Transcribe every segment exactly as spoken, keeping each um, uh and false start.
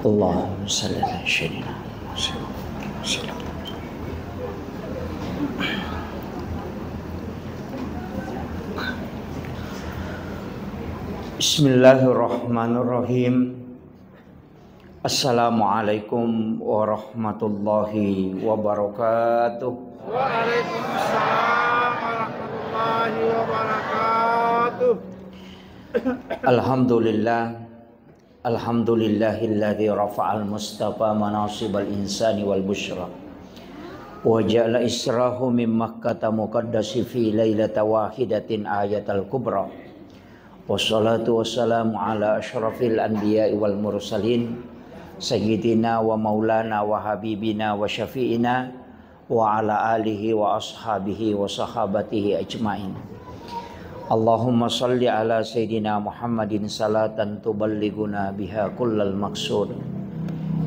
Allahumma salli ala sayyidina Muhammad. Bismillahirrahmanirrahim. Assalamualaikum warahmatullahi wabarakatuh. Waalaikumsalam warahmatullahi wabarakatuh. Alhamdulillah. Alhamdulillahilladzi rafa'al mustafa manasibal insani wal busyra. Wa ja'ala israhu min Makkata muqaddasi fi lailata wahidatin ayatal kubra. Wassalatu wassalamu ala asyrafil anbiya'i wal mursalin, sayyidina wa maulana wa habibina wa syafi'ina wa ala alihi wa ashabihi wa sahabatihi ajmain. Allahumma salli ala sayyidina Muhammadin salatan tuballighuna biha kullal maqsud.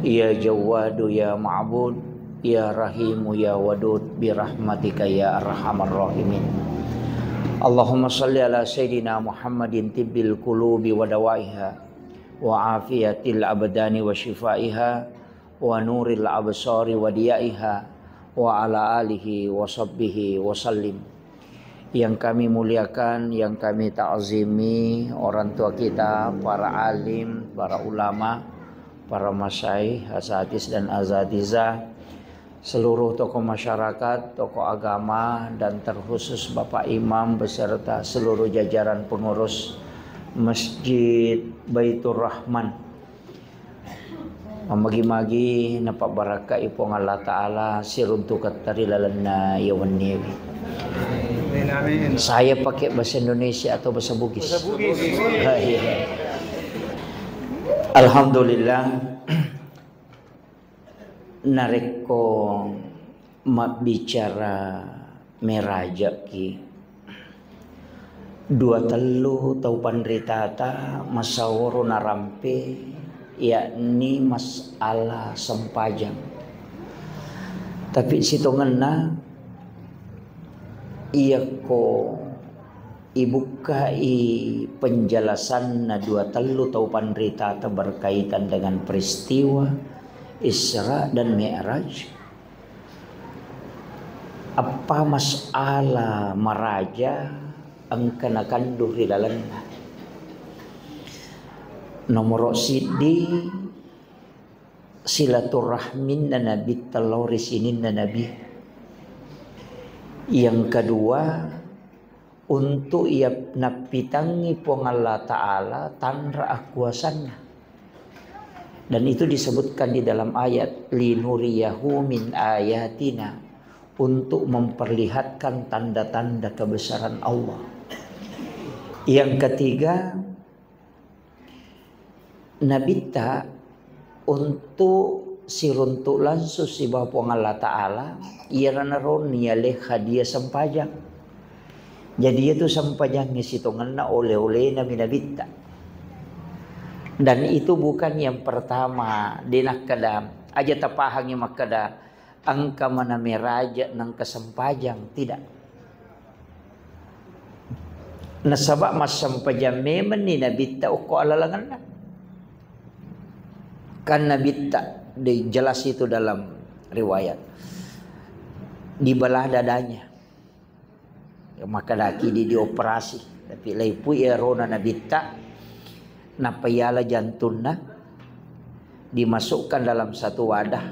Ya Jawwadu ya Ma'bud, ya Rahimu ya Wadud, bi rahmatika ya arhamar rahimin. Allahumma salli ala sayyidina Muhammadin tibbil qulubi wa dawaiha, wa afiyatil abdani wa syifaiha, wa nuril absari wa diyaiha, wa ala alihi wa sahbihi wa sallim. Yang kami muliakan, yang kami ta'zimi, orang tua kita, para alim, para ulama, para masyayikh, asatiz dan asatizah, seluruh tokoh masyarakat, tokoh agama, dan terkhusus Bapak Imam beserta seluruh jajaran pengurus Masjid Baitur Rahman. Mamagi-magi napabbarakkai Puang Allah Ta'ala siruntuketta ri lalenna iya wenniewe. Amin, amin. Saya pakai bahasa Indonesia atau bahasa Bugis? Bahasa Bugis. Oh, iya. Alhamdulillah, narekko mabbicara meraja'ki, dua tellu tau panritata masaworo narampe, yakni masalah sempajang. Tapi sitongenna, iyakko ibukkai penjelasanna dua tellu tau panritata berkaitan dengan peristiwa Isra dan Mi'raj, eppa masalah maraja engka nakandung ri lalenna. Nomoro siddi, silaturahminna Nabitta lao ri sininna Nabi. Yang kedua, untuk iya nappitangngi Puang Allah Ta'ala tanra akuasanna. Dan itu disebutkan di dalam ayat, "Linuriyahu min ayatina," untuk memperlihatkan tanda-tanda kebesaran Allah. Yang ketiga, Nabitta untuk siruntuk langsung sibawa Puang Allah Ta'ala, iyanaro niale hadiah sempajang. Jadi, itu sempajangnge sitongenna ole-olena mi Nabitta. Dan itu bukan yang pertama, de nakkeda, aja tapahangi makkeda, engka mana meraja nengka sempajang, tidak. Nasaba massempajang memenni Nabitta okko alalangenna. Kan Nabitta, de-, jelas itu dalam riwayat. Dibelah dadanya. Makkedaki di, dioperasi. Tapi laipui erona Nabitta, nappa yala jantunna, dimasukkan dalam satu wadah,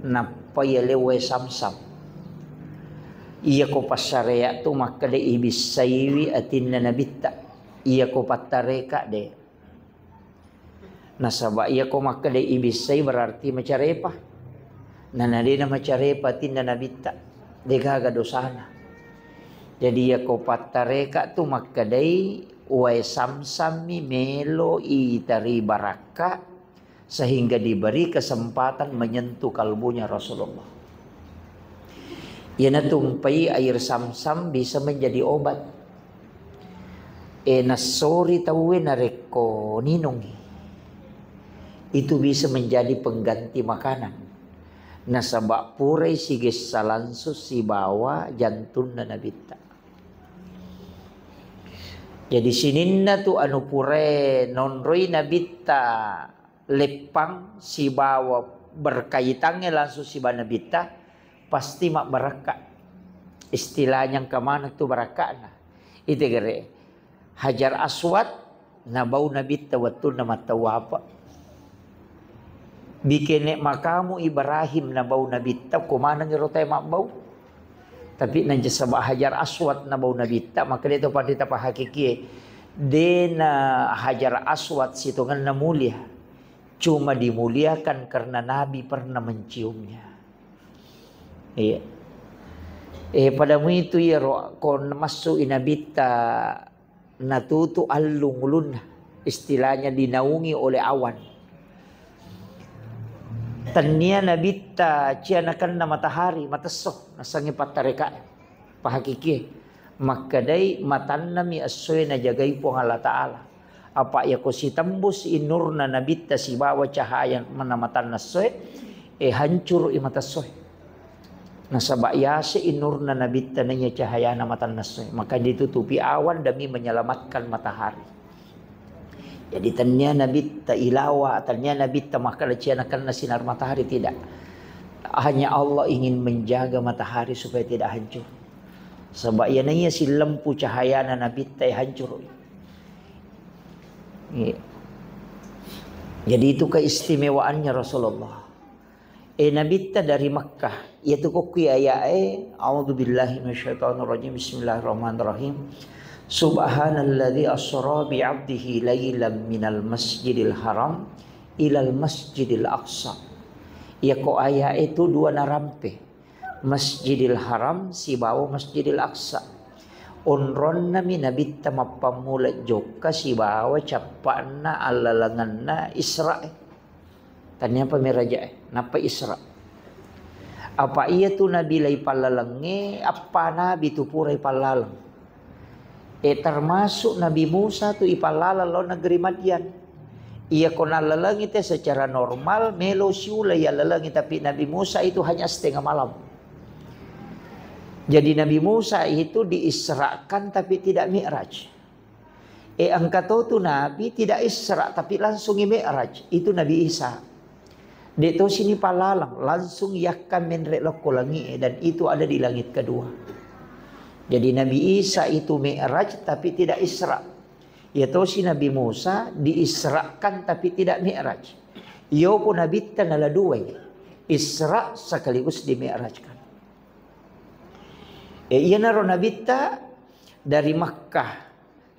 nappa yale wae samsam. Iyako passareaq tu makkeda ibissaiwi atinna Nabitta. Iyako pattareka de. Nasaba iyako makkeda ibissai berarti macarepa. Nana de namacarepa atinna Nabitta. Degaga dosana. Jadi iyako pattareka tu makkedai wae samsammi melo itari barakka sehingga diberi kesempatan menyentuh kalbunya Rasulullah. Iyanatu umpai air samsam bisa menjadi obat. E, nassori tauwe narekko ninungi. Itu bisa menjadi pengganti makanan. Nasaba purai sigessa langsung sibawa jantunna Nabitta. Jadi sininna tu anu purae nonroi Nabitta leppang sibawa berkaitangnge langsung sibawa Nabitta, pasti mabbarakka. Istilahnya engka maneng tu barakkana. Ite gere, Hajar Aswad nabau Nabitta wettunna mattawafa. Bikene makamu Ibrahim nabau Nabitta, ko maneng ero tae mabbau. Tapi nasaba Hajar Aswad nabau Nabitta, maka de to pade tapahakikie. Dena Hajar Aswad sitongenna mulia. Cuma dimuliakan karena Nabi pernah menciumnya. Iya. Eh, pada muitu iyaro ko massu'i Nabitta natutu allung ulunna, istilahnya dinaungi oleh awan. Tennia Nabitta cianakenna matahari, matesso, nasengnge pattarekae, pahakikie. Makkedai, matannami essoe najagai Puang Allah Ta'ala. Apa iyako sitembus i nurna Nabitta sibawa cahaya mana matanna essoe, eh, hancuru i mata essoe. Nasaba yase i nurna Nabitta naiya cahayana matanna essoe. Maka ditutupi awan demi menyelamatkan matahari. Jadi tennia Nabitta ilawa, tennia Nabitta makkeda cianakenna sinar matahari, tidak. Hanya Allah ingin menjaga matahari supaya tidak hancur. Sebab iya naiya sillempu cahayana Nabitta, eh, hancur. Iya. Jadi itu keistimewaannya Rasulullah. Eh, Nabitta dari Makkah. Iyatu kokki ayae, a'udzubillahi minasyaitonirrajim. Bismillahirrahmanirrahim. Subhanalladzi asra bi 'abdihi lailan minal masjidil haram ilal masjidil aqsa. Iyako ayae tu dua narampe. Masjidil Haram sibawa Masjidil Aqsa. Onronnami Nabitta mappammula jokka sibawa cappa'na allalengenna Isra'e. Taniapa merajae, nappa Isra. Apa iyatu Nabi laipallalengnge, appa Nabi tu pura ipallaleng. Eh, termasuk Nabi Musa tu ipallaleng lao negeri Madian. Iyako nallalengi te secara normal, melo siulai yallalengi, tapi Nabi Musa itu hanya setengah malam. Jadi Nabi Musa itu diisrakan tapi tidak mi'raj. Eh, engka to tu Nabi tidak Isra tapi langsung mi'raj. Itu Nabi Isa. De' tosi ni pallalang, langsung yakka menre' lokko langi'e, dan itu ada di langit kedua. Jadi Nabi Isa itu mi'raj tapi tidak Isra. Iya tosi Nabi Musa diisrakan tapi tidak mi'raj. Iyo pun Nabitta nala duai, Isra sekaligus dimi'rajkan. E, iyanaro Nabitta dari Makkah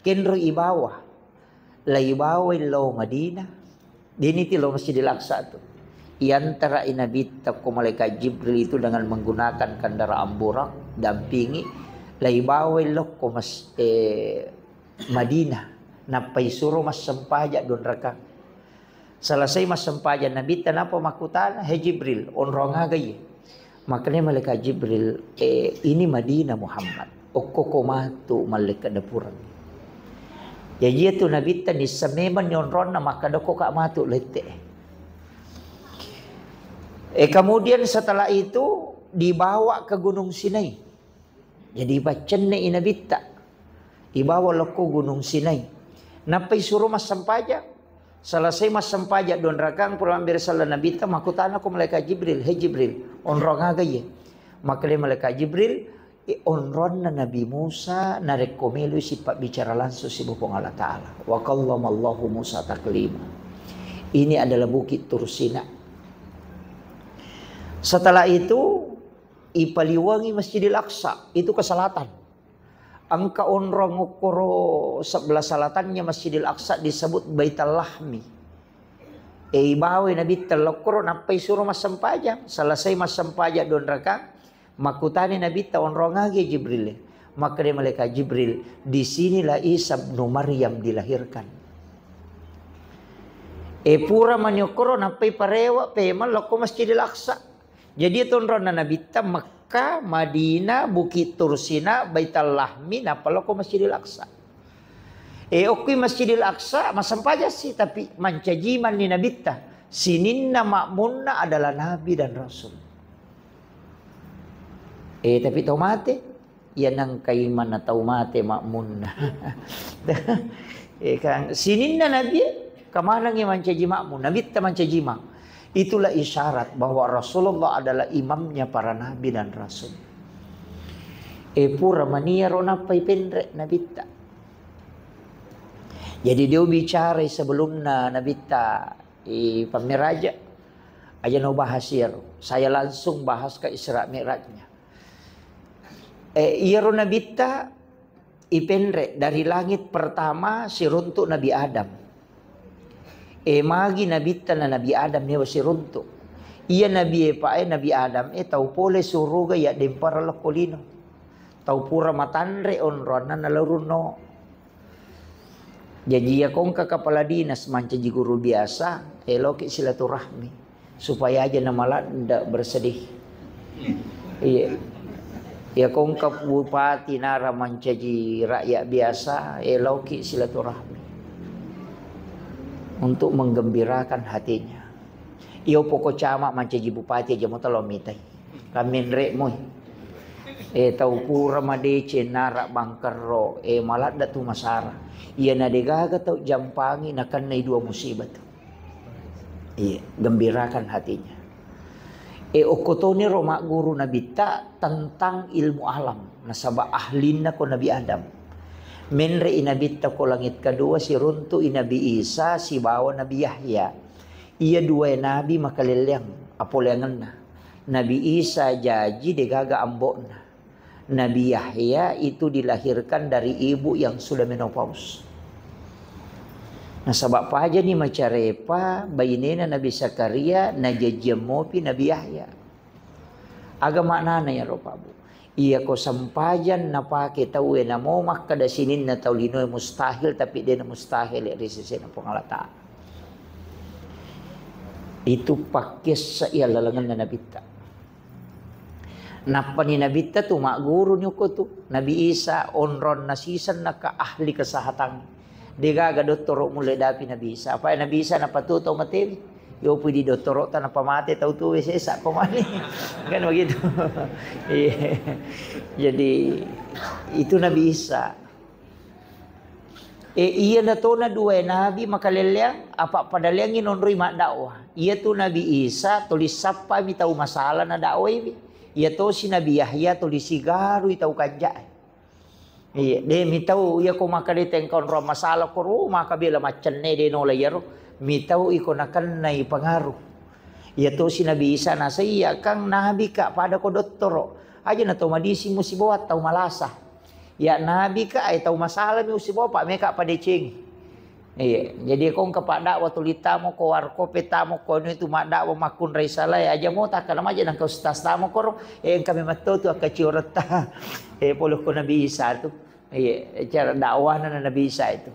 kenro ibawa, la ibawai lao Madinah. Dini ti lao Masjidil Aqsa tu. Iantara i Nabitta ko malaikat Jibril itu dengan menggunakan kendaraan burak, dampingi, la ibawai lao ko mas-, eh, Madinah. Nappa isuro massempajang dua rakang. Selesai massempajang Nabitta, napa makkutana, "He Jibril, onrong aga iye?" Makkedai malaikat Jibril, "Eh, ini Madinah Muhammad. Okkoko matu mallekka dapureng." Jaji iyatu Nabitta nisseng memang ni onronna, makkeda, "Okkoko ka matu lette." Eh, kemudian setelah itu dibawa ke Gunung Sinai. Jadi ipaccenne'i Nabitta, ibawa lokko Gunung Sinai. Nappa isuro massempajang. Selesai massempajang dua rakang, pura mabbere sella Nabitta, makkutana ko malaikat Jibril, "He Jibril, onrong aga iye?" Makkedai malaikat Jibril, "E, onronna Nabi Musa narekko meloi sipabbicara langsung sibawa Puang Allah Ta'ala. Wa kallamallahu Musa taklima." Ini adalah Bukit Tursina. Setelah itu, ipaliwangi Masjidil Aqsa, itu ke selatan. Engka onrong okkoro sebelah selatannya Masjidil Aqsa disebut Baitul Lahmi. E, ibawai Nabitta lokkoro, nappa isuro massempajang. Selesai massempajang dua rakang, makkutani Nabitta, "Onrong aga iye Jibril?" Makkedai malaikat Jibril, "Di sinilah Isa ibnu Maryam dilahirkan." E, pura mani okkoro, nappai parewa, pemeng lokko Masjidil Aqsa. Jadi, tonronna Nabitta Mekka, Madinah, Bukit Tursina, Baitul Lahmi, nappa lokko Masjidil Aqsa. E, okkui Masjidil Aqsa, massempajang si, tapi mancaji manni Nabitta. Sininna makmunna adalah Nabi dan Rasul. E, tapi tau mate, iya nengkai mana tau mate makmunna. E, kan, sininna Nabi, Kamanengngi mancaji makmum, Nabitta mancaji imang. Itulah isyarat bahwa Rasulullah adalah imamnya para nabi dan rasul. E, pura mania ro nappai penre Nabitta. Jadi dia bicara sebelumna Nabitta i pammiraja. Aja no bahas iyaro. Saya langsung bahas ke Isra Mi'rajnya. E, iyaro Nabitta ipenre dari langit pertama siruntuk Nabi Adam. E, magi Nabitta na Nabi Adam mewa siruntuk. Iya Nabi e pa e Nabi Adam e tau pole suruga ya dempara lokko lino. Tau pura matanre onroanna nalaurunno. Jaji, iya kongka kepala dinas mancaji guru biasa, eloki silaturahmi supaya aja na maladda bersedih. Iya. Iya kongka bupati nara mancaji rakyat biasa, eloki silaturahmi untuk menggembirakan hatinya. Iyo poko cama mancaji bupati aja mo talo mitai. Kamenre moi. E, tau pura madeceng nara bangkerro, e, maladda tu masara. Iya na degaga tau jampangi nakennai dua musibah tu. Iya, gembirakan hatinya. E, okko toni ro magguru Nabitta tentang ilmu alam. Nasaba ahlinna ko Nabi Adam. Menre i Nabitta ko langit kedua siruntu i Nabi Isa sibawa Nabi Yahya. Iya duae nabi makalelleang apoleangenna. Nabi Isa jaji degaga ambo'na. Nabi Yahya itu dilahirkan dari ibu yang sudah menopause. Nasaba pajani macarepa bainena Nabi Zakaria, najajiang mopi Nabi Yahya. Aga maknana iyaro, Pak Bu? Iya ko sempajang napake tauwe namo makkeda sininna tau linoe mustahil, tapi dena mustahil ri sesena Puang Allah Ta'ala. Itu pakkessa iya lalengenna Nabitta. Nappani Nabitta tu magguruni okko tu. Nabi Isa onronna sisenna ka ahli kesehatan. Degaga dottoro mulle dapi Nabi Isa. Apa Nabi Isa napatu tau matewi. Yopi di dottoro ta napamate tau tuwe sesa ko mani. Kan begitu. Iya. Jadi itu Nabi Isa. E, iya natona dua nabi makalelleang, apa padaleangi nonroi maddakwah. Iya tu Nabi Isa tuli sappami tau masala nadakwaiwi. Iya tosi Nabi Yahya tuli sigarui tau kanjae. Iya, de mitau iya ko makkeda tengka onrong masalah ko ro maka bela maccenne de nola iyaro. Mitau iko nakennai pengaruh. Iya tosi Nabi Isa nasaiya kang nabi ka pada ko dottoro. Aja na tau madisi musibawa tau malasa. Ya nabi ka ai tau masalah mi usibawa pa meka padecengi. Iya, jadi ko engka paddakwah tuli tamo ko warkope tamo ko anu itu maddakwah makkunrai salai aja mo takkana maja nangka ustaz tamo koro, eh, engka memang to tu akka cioretta. Eh, polo ko Nabi Isa tu. Iya, cara dakwahna Nabi Isa itu.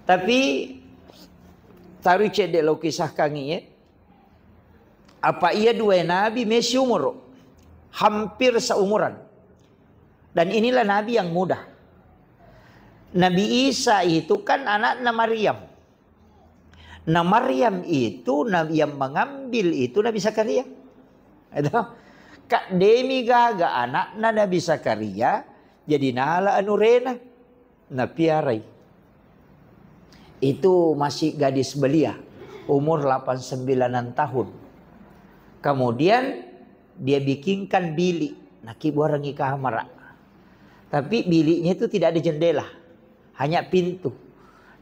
Tapi taru cedde lo kisahkan iya. Apa iya dua nabi mesi umur hampir seumuran. Dan inilah nabi yang muda. Nabi Isa itu kan anaknya Maryam. Nah, Maryam itu nabi yang mengambil itu Nabi Zakaria. Itu. Kak demi gaga anaknya Nabi Zakaria jadi nala anurena. Napiarai. Itu masih gadis belia, umur delapan sembilanan tahun. Kemudian dia bikinkan bilik, nakibuarangi kamar. Tapi biliknya itu tidak ada jendela, hanya pintu.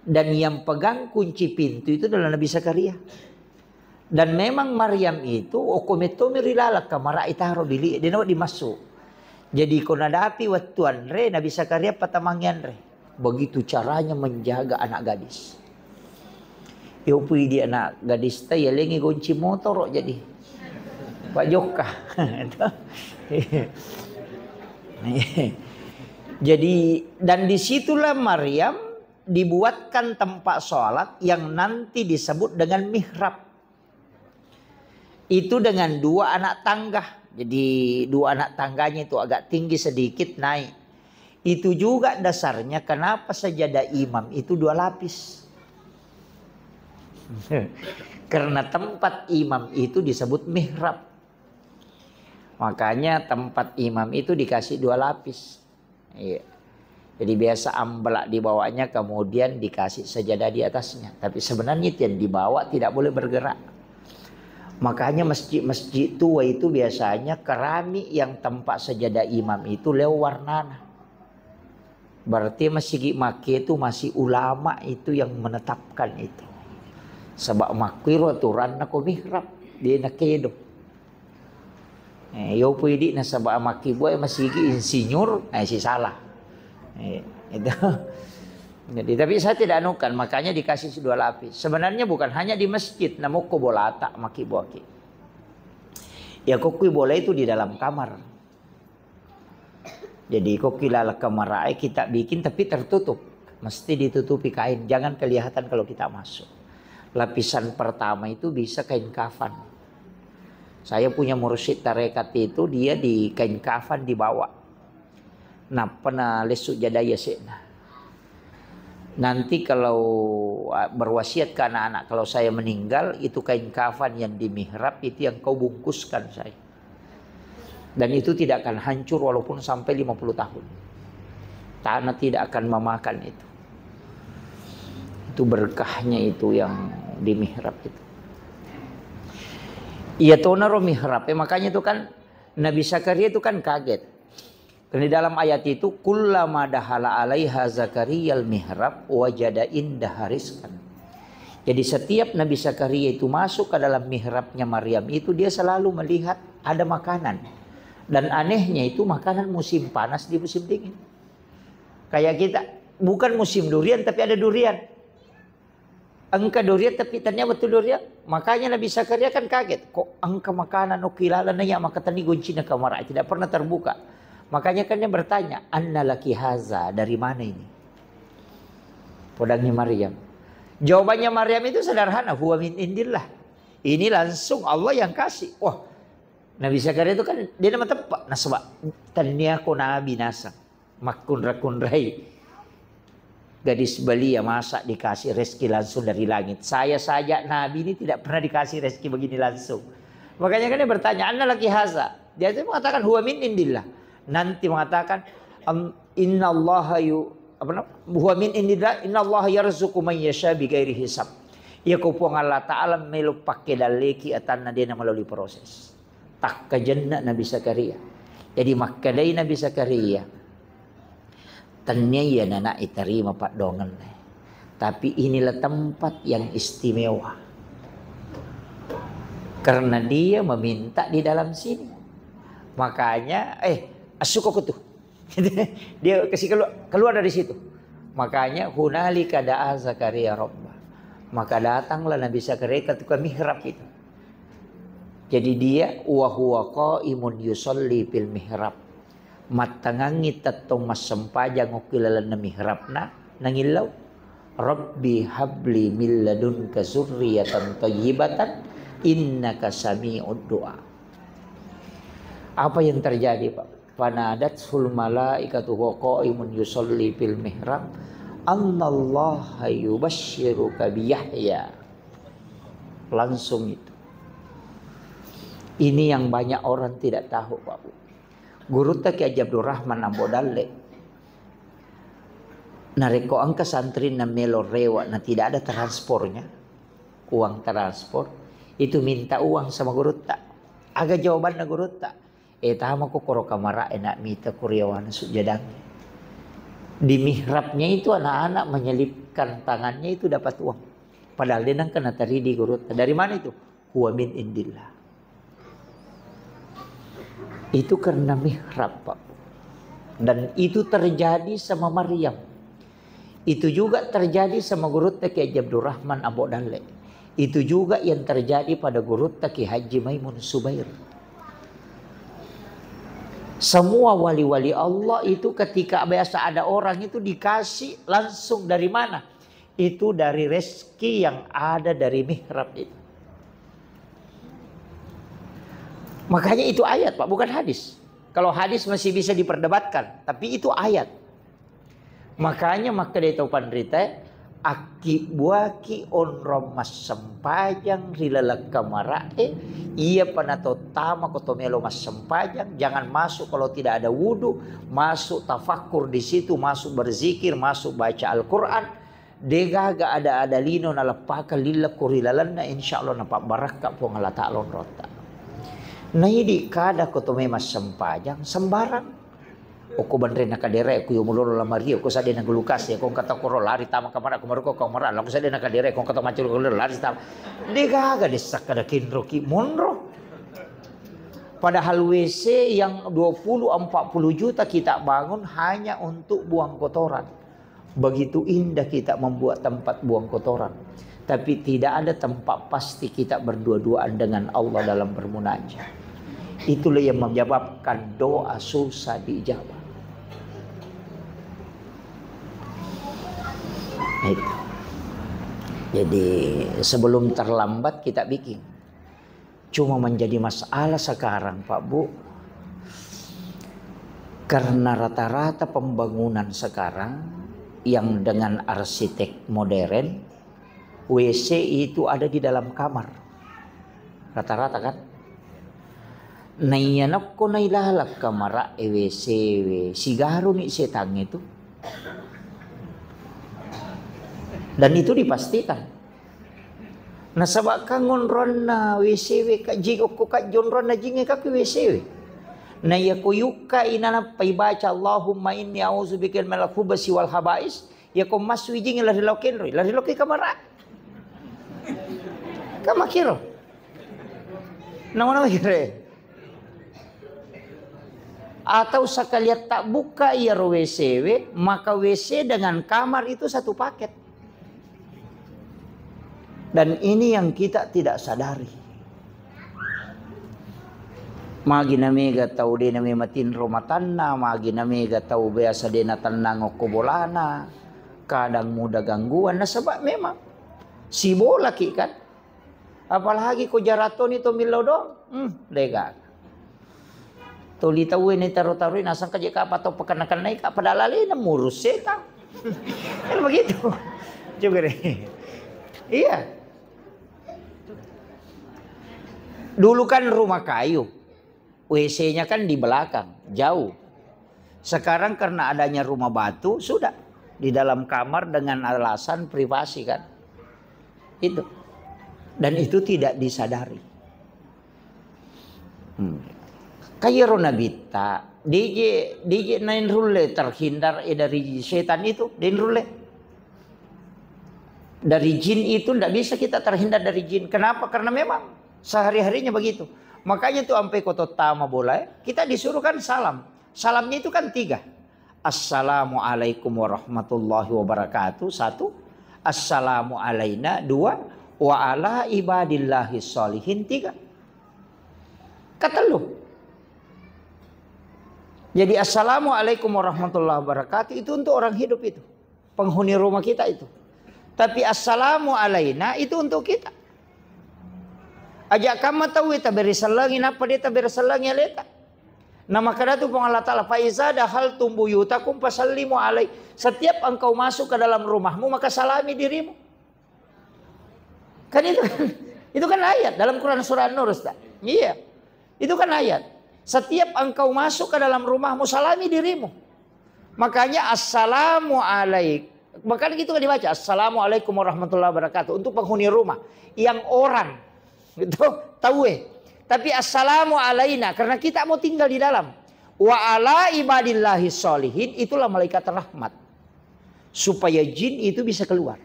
Dan yang pegang kunci pintu itu adalah Nabi Zakaria. Dan memang Maryam itu okko mettomi ri laleng kamara itaro bilik, dena wedding massu. Jadi ko nadapi wettu anre, Nabi Zakaria patamangi anre. Begitu caranya menjaga anak gadis. Yopui di anak gadis ta yalengi gonci motoro jadi. Pak Jokka. Jadi dan disitulah Maryam dibuatkan tempat sholat yang nanti disebut dengan mihrab. Itu dengan dua anak tangga. Jadi dua anak tangganya itu agak tinggi sedikit naik. Itu juga dasarnya kenapa sajadah imam itu dua lapis. Karena tempat imam itu disebut mihrab. Makanya tempat imam itu dikasih dua lapis. Iya. Jadi biasa ambalak di bawahnya, kemudian dikasih sajadah di atasnya. Tapi sebenarnya itu yang dibawa tidak boleh bergerak. Makanya masjid-masjid tua itu biasanya keramik yang tempat sajadah imam itu leo warnana. Berarti masigi makke itu masih ulama itu yang menetapkan itu. Sebab makkuiro aturanna ko mihrab, de nakedo. Eh, yo pui di nasaba makkibua masigi insinyur, eh, si salah. Eh, itu. Jadi, tapi saya tidak anukan, makanya dikasih dua lapis. Sebenarnya bukan hanya di masjid, namukko bolata makkibuaki. Ya, kokkui bola itu di dalam kamar. Jadi, kokkui laleng kamar, eh, kita bikin tapi tertutup. Mesti ditutupi kain, jangan kelihatan kalau kita masuk. Lapisan pertama itu bisa kain kafan. Saya punya mursyid tarekat itu, dia di kain kafan dibawa. Nappa nalessu jadai yase'na. Nanti kalau, ah, berwasiat ke anak-anak, kalau saya meninggal, itu kain kafan yang di mihrab itu yang kau bungkuskan saya. Dan itu tidak akan hancur walaupun sampai lima puluh tahun. Tanah tidak akan memakan itu. Itu berkahnya itu yang di mihrab itu. Iya, tonaro mihrab. Eh, makanya itu kan Nabi Zakaria itu kan kaget. Karena di dalam ayat itu, "Kullama dahala alaiha Zakariyal mihrab wajada indaha rizqan." Jadi setiap Nabi Zakaria itu masuk ke dalam mihrabnya Maryam itu, dia selalu melihat ada makanan. Dan anehnya itu makanan musim panas di musim dingin. Kayak kita, bukan musim durian tapi ada durian. Engka durian tapi tania betul durian. Makanya Nabi Zakaria kan kaget. Kok engka makanan okki laleng iya maka tani goncina kamar tidak pernah terbuka. Makanya kan dia bertanya, "Anna laki haza, dari mana ini?" Podangnya Maryam. Jawabannya Maryam itu sederhana, "Huwa min indillah." Ini langsung Allah yang kasih. Wah, Nabi Zakaria itu kan dia nama tepat. Nasaba tania ko nabi naseng. Makkunra-kunrai gadis belia, masa dikasih rezeki langsung dari langit? Saya saja nabi ini tidak pernah dikasih rezeki begini langsung. Makanya kan dia bertanya, "Anna laki haza?" Dia itu mengatakan, "Huwa min indillah." Nanti mengatakan, "Am, innallaha yu-," apa nama? "Huwa min indillah, innallaha yarzuqu man yasha bighairi hisab." Iya ko Puang Allah Ta'ala melo pakke dalleki atanna dena melalui proses. Takkajenna Nabi Zakaria. Jadi makkedai Nabi Zakaria, "Tania iya nana iterima paddoangenna. Tapi inilah tempat yang istimewa. Karena dia meminta di dalam sini. Makanya, eh, assuko ko tu." Dia kasih keluar, keluar dari situ. Makanya, "Hunalika da'a Zakaria rabbah." Maka datanglah Nabi Zakaria ke tukang mihrab itu. Jadi dia, "Wa huwa qaimun yusalli fil mihrab." Mattangangngi tettong massempajang okki lalenna mihrabna, nangillau, "Rabbi habli min ladunka zurriyatan thayyibatan innaka sami'ud du'a." Apa yang terjadi, Pak? "Fanadathul malaikatu wa qaimun yusalli fil mihrab, annallaha yubasyiruka bi Yahya." Langsung itu. Ini yang banyak orang tidak tahu, Pak Bu. Gurutta Kiai Haji Abdurrahman Ambo Dalle, narekko engka santri na melo rewa na tidak ada transpornya, uang transpor, itu minta uang sama gurutta. Aga jawabanna gurutta? "Eh, tamako koro kamara, enak mita kuriawana sujadang." Di mihrabnya itu anak-anak menyelipkan tangannya itu dapat uang. Padahal dia nang kena teri di gurutta. Dari mana itu? "Huwa min indillah." Itu karena mihrab, Pak. Dan itu terjadi sama Maryam. Itu juga terjadi sama gurutta Kiai Haji Abdurrahman Ambo Dalle. Itu juga yang terjadi pada gurutta Kiai Haji Maimun Subair. Semua wali-wali Allah itu ketika biasa ada orang itu dikasih langsung dari mana? Itu dari rezeki yang ada dari mihrab itu. Makanya itu ayat, Pak, bukan hadis. Kalau hadis masih bisa diperdebatkan, tapi itu ayat. Makanya makkeda tau panrita, Akkibbuaki onrong massempajang ri laleng kamara'e, iyapa natottama ko to melo massempajang, jangan masuk kalau tidak ada wudu, masuk tafakkur di situ, masuk berzikir, masuk baca Al-Quran, degaga ada-ada lino naleppakang lillekku ri lalenna, insya Allah napabbarakka Puang Allah Ta'ala onrotta. Naidi kada ko to melo massempajang, sembarang. Okko banrenna kadere, okko yomulolo lamari, okko sadena gulukas, ya, ko engka tau koro lari tama kamara, ko maroko kamara, lako sadena kadere, ko engka tau macul lari tama. Degaga dessa kada kenroki monro. Padahal W C yang dua puluh, empat puluh juta kita bangun hanya untuk buang kotoran. Begitu indah kita membuat tempat buang kotoran. Tapi tidak ada tempat pasti kita berdua-duaan dengan Allah dalam bermunajat. Itulah yang menyebabkan doa susah diijabah. Itu. Jadi, sebelum terlambat kita bikin. Cuma menjadi masalah sekarang, Pak Bu, karena rata-rata pembangunan sekarang yang dengan arsitek modern, W C itu ada di dalam kamar. Rata-rata, kan? Naiya nakko nailaleng kamara e W C we, sigaruni setan itu. Dan itu dipastikan. Nasaba kan onronna W C we ka jing, okko ka onronna jingnge ka ku W C we. Na iya ko yukka i nanappa ibaca, "Allahumma inni a'udzubika minal khubasi wal khaba'is," iya ko massu i jingnge lari lao kenroi, lari lao ke kamara. Kan makkiro. Nama-nama kiro. Atau sekalian tak buka iyaro W C we, maka W C dengan kamar itu satu paket. Dan ini yang kita tidak sadari. Magi namega tau de name matinro matanna, magi namega tau biasa de natennang okko bolana, kadang muda gangguan. Nasaba memang sibolaki, kan. Apalagi ko jaratoni to millau doang. Hmm, dega. Tuli tauwe ni taro-taroi nasangka je kapa tau pakenna-kennai ka, padahal alena murus setan. Kan begitu. Coba deh. Iya. Dulu kan rumah kayu, W C-nya kan di belakang, jauh. Sekarang karena adanya rumah batu, sudah di dalam kamar dengan alasan privasi, kan. Itu. Dan itu tidak disadari. Hmm. Kayero nabitta, deje, deje nainrulle terhindar, eh, dari setan itu, denrulle. Dari jin itu ndak bisa kita terhindar dari jin. Kenapa? Karena memang sehari-harinya begitu. Makanya tuh ampe ko tottama bola, eh, kita disuruh kan salam. Salamnya itu kan tiga. "Assalamualaikum warahmatullahi wabarakatuh," satu. "Assalamu alaina," dua. "Wa ala ibadillahi sholihin," tiga. Ketellu. Jadi, "Assalamualaikum warahmatullahi wabarakatuh," itu untuk orang hidup itu. Penghuni rumah kita itu. Tapi "Assalamu alaina" itu untuk kita. Aja kamma tauwe tabere sellengi, nappa de tabere sellengi aleta. Nah, makkeda tu Puang Allah Ta'ala, "Fa iza dahaltum buyutakum fasallimu alai." Setiap engkau masuk ke dalam rumahmu, maka salami dirimu. Kan itu kan, itu kan ayat dalam Quran surah An-Nur, Ustaz. Iya. Itu kan ayat. Setiap engkau masuk ke dalam rumahmu, salami dirimu. Makanya, "Assalamu alaik." Bahkan gitu kan dibaca, "Assalamualaikum warahmatullahi wabarakatuh." Untuk penghuni rumah. Yang orang. Gitu. Tahu, eh. Tapi, "Assalamu alaina." Karena kita mau tinggal di dalam. "Wa ala ibadillahi sholihin." Itulah malaikat rahmat. Supaya jin itu bisa keluar.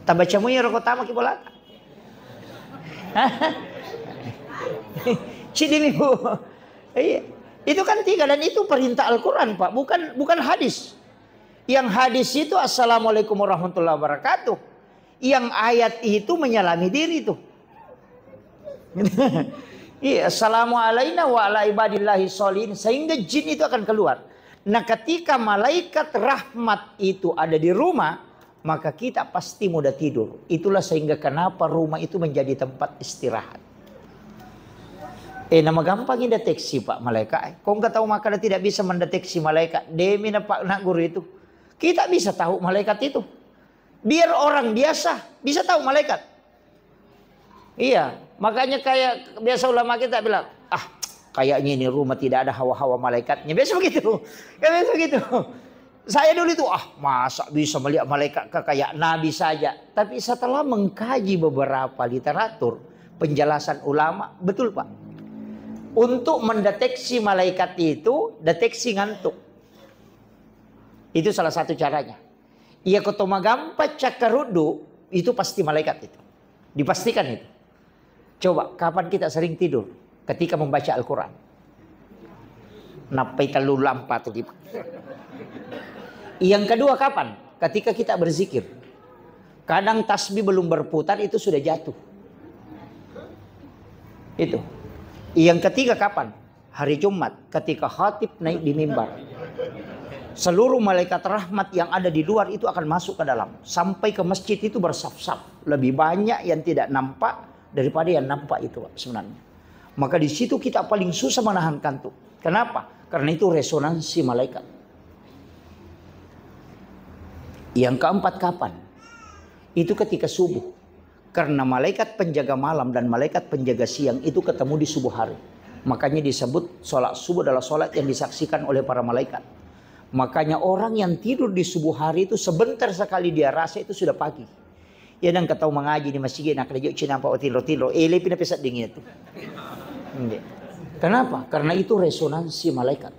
Tabacamu ya rokok tama ki bolata. Cidimi, Bu. Iya. Itu kan tiga, dan itu perintah Al-Quran, Pak. Bukan, bukan hadis. Yang hadis itu, "Assalamualaikum warahmatullahi wabarakatuh." Yang ayat itu menyalami diri tuh. Iya, "Assalamu alaina wa ala ibadillahi sholihin," sehingga jin itu akan keluar. Nah, ketika malaikat rahmat itu ada di rumah, maka kita pasti mudah tidur. Itulah sehingga kenapa rumah itu menjadi tempat istirahat. Eh, nama gampang deteksi, Pak, malaikat, eh. Kau nggak tahu, maka tidak bisa mendeteksi malaikat. Demi na, Pak, nak guru itu. Kita bisa tahu malaikat itu. Biar orang biasa bisa tahu malaikat. Iya, makanya kayak biasa ulama kita bilang, "Ah, kayaknya ini rumah tidak ada hawa-hawa malaikatnya." Biasa begitu. Ya, biasa begitu. Saya dulu itu, "Ah, masa bisa melihat malaikat ke kayak Nabi saja?" Tapi setelah mengkaji beberapa literatur, penjelasan ulama, betul, Pak. Untuk mendeteksi malaikat itu, deteksi ngantuk. Itu salah satu caranya. Iya, ko to magampa cakkaruddu, itu pasti malaikat itu. Dipastikan itu. Coba, kapan kita sering tidur? Ketika membaca Al-Quran. Nappai tellu lampa tu, Pak. Yang kedua kapan? Ketika kita berzikir. Kadang tasbih belum berputar, itu sudah jatuh. Itu. Yang ketiga kapan? Hari Jumat, ketika khatib naik di mimbar. Seluruh malaikat rahmat yang ada di luar itu akan masuk ke dalam. Sampai ke masjid itu bersaf-saf. Lebih banyak yang tidak nampak daripada yang nampak itu, Pak, sebenarnya. Maka di situ kita paling susah menahan kantuk. Kenapa? Karena itu resonansi malaikat. Yang keempat kapan? Itu ketika subuh. Karena malaikat penjaga malam dan malaikat penjaga siang itu ketemu di subuh hari. Makanya disebut sholat subuh adalah sholat yang disaksikan oleh para malaikat. Makanya orang yang tidur di subuh hari itu sebentar sekali dia rasa itu sudah pagi. Ya, nang katau mengaji di masjid, nak kerja cina apa tinro-tinro, eh, lebih nape sedding itu. Nggih. Kenapa? Karena itu resonansi malaikat.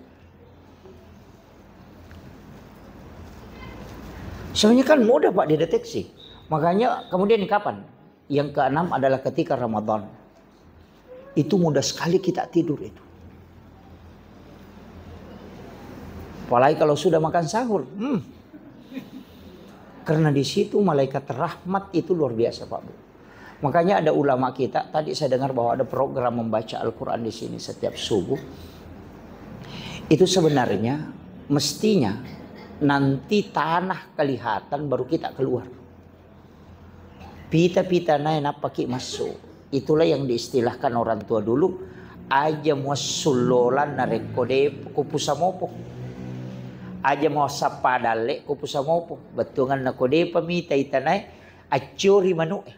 Sebenarnya kan mudah, Pak, dideteksi. Makanya kemudian kapan? Yang keenam adalah ketika Ramadan. Itu mudah sekali kita tidur itu. Apalagi kalau sudah makan sahur. Hmm. Karena di situ malaikat rahmat itu luar biasa, Pak, Bu. Makanya ada ulama kita, tadi saya dengar bahwa ada program membaca Al-Quran di sini setiap subuh. Itu sebenarnya mestinya nanti tanah kelihatan baru kita keluar. Pita-pita nae nappaki massu. Itulah yang diistilahkan orang tua dulu, aja muassullolan narekko de ko pusamopo. Aja muassappa dalle ko pusamopo. Bettuanganna ko depa mita itanae, accori manu'e.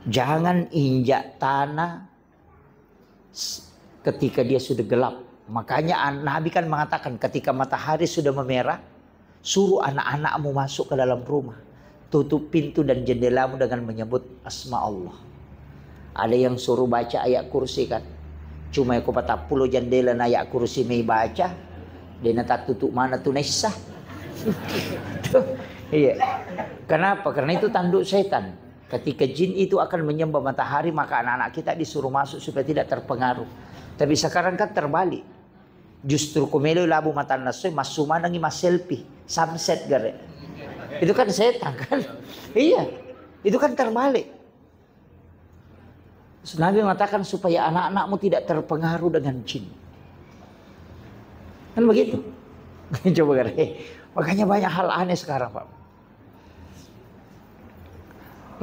Jangan injak tanah s-, ketika dia sudah gelap. Makanya an-, Nabi kan mengatakan, ketika matahari sudah memerah, suruh anak-anakmu masuk ke dalam rumah. Tutup pintu dan jendelamu dengan menyebut asma Allah. Ada yang suruh baca ayat kursi kan. Cuma ko patappulo jendela na ayat kursi mai baca, dena tattutup mana tu naissa. Iya. Kenapa? Karena itu tanduk setan. Ketika jin itu akan menyembah matahari, maka anak-anak kita disuruh masuk supaya tidak terpengaruh. Tapi sekarang kan terbalik. Justru ko melo labu matanna essoe, massu manengi masselfie, sunset gare. Itu kan setan kan? Iya. Itu kan terbalik. Nabi mengatakan supaya anak-anakmu tidak terpengaruh dengan jin. Kan begitu. Coba gare. Makanya banyak hal aneh sekarang, Pak.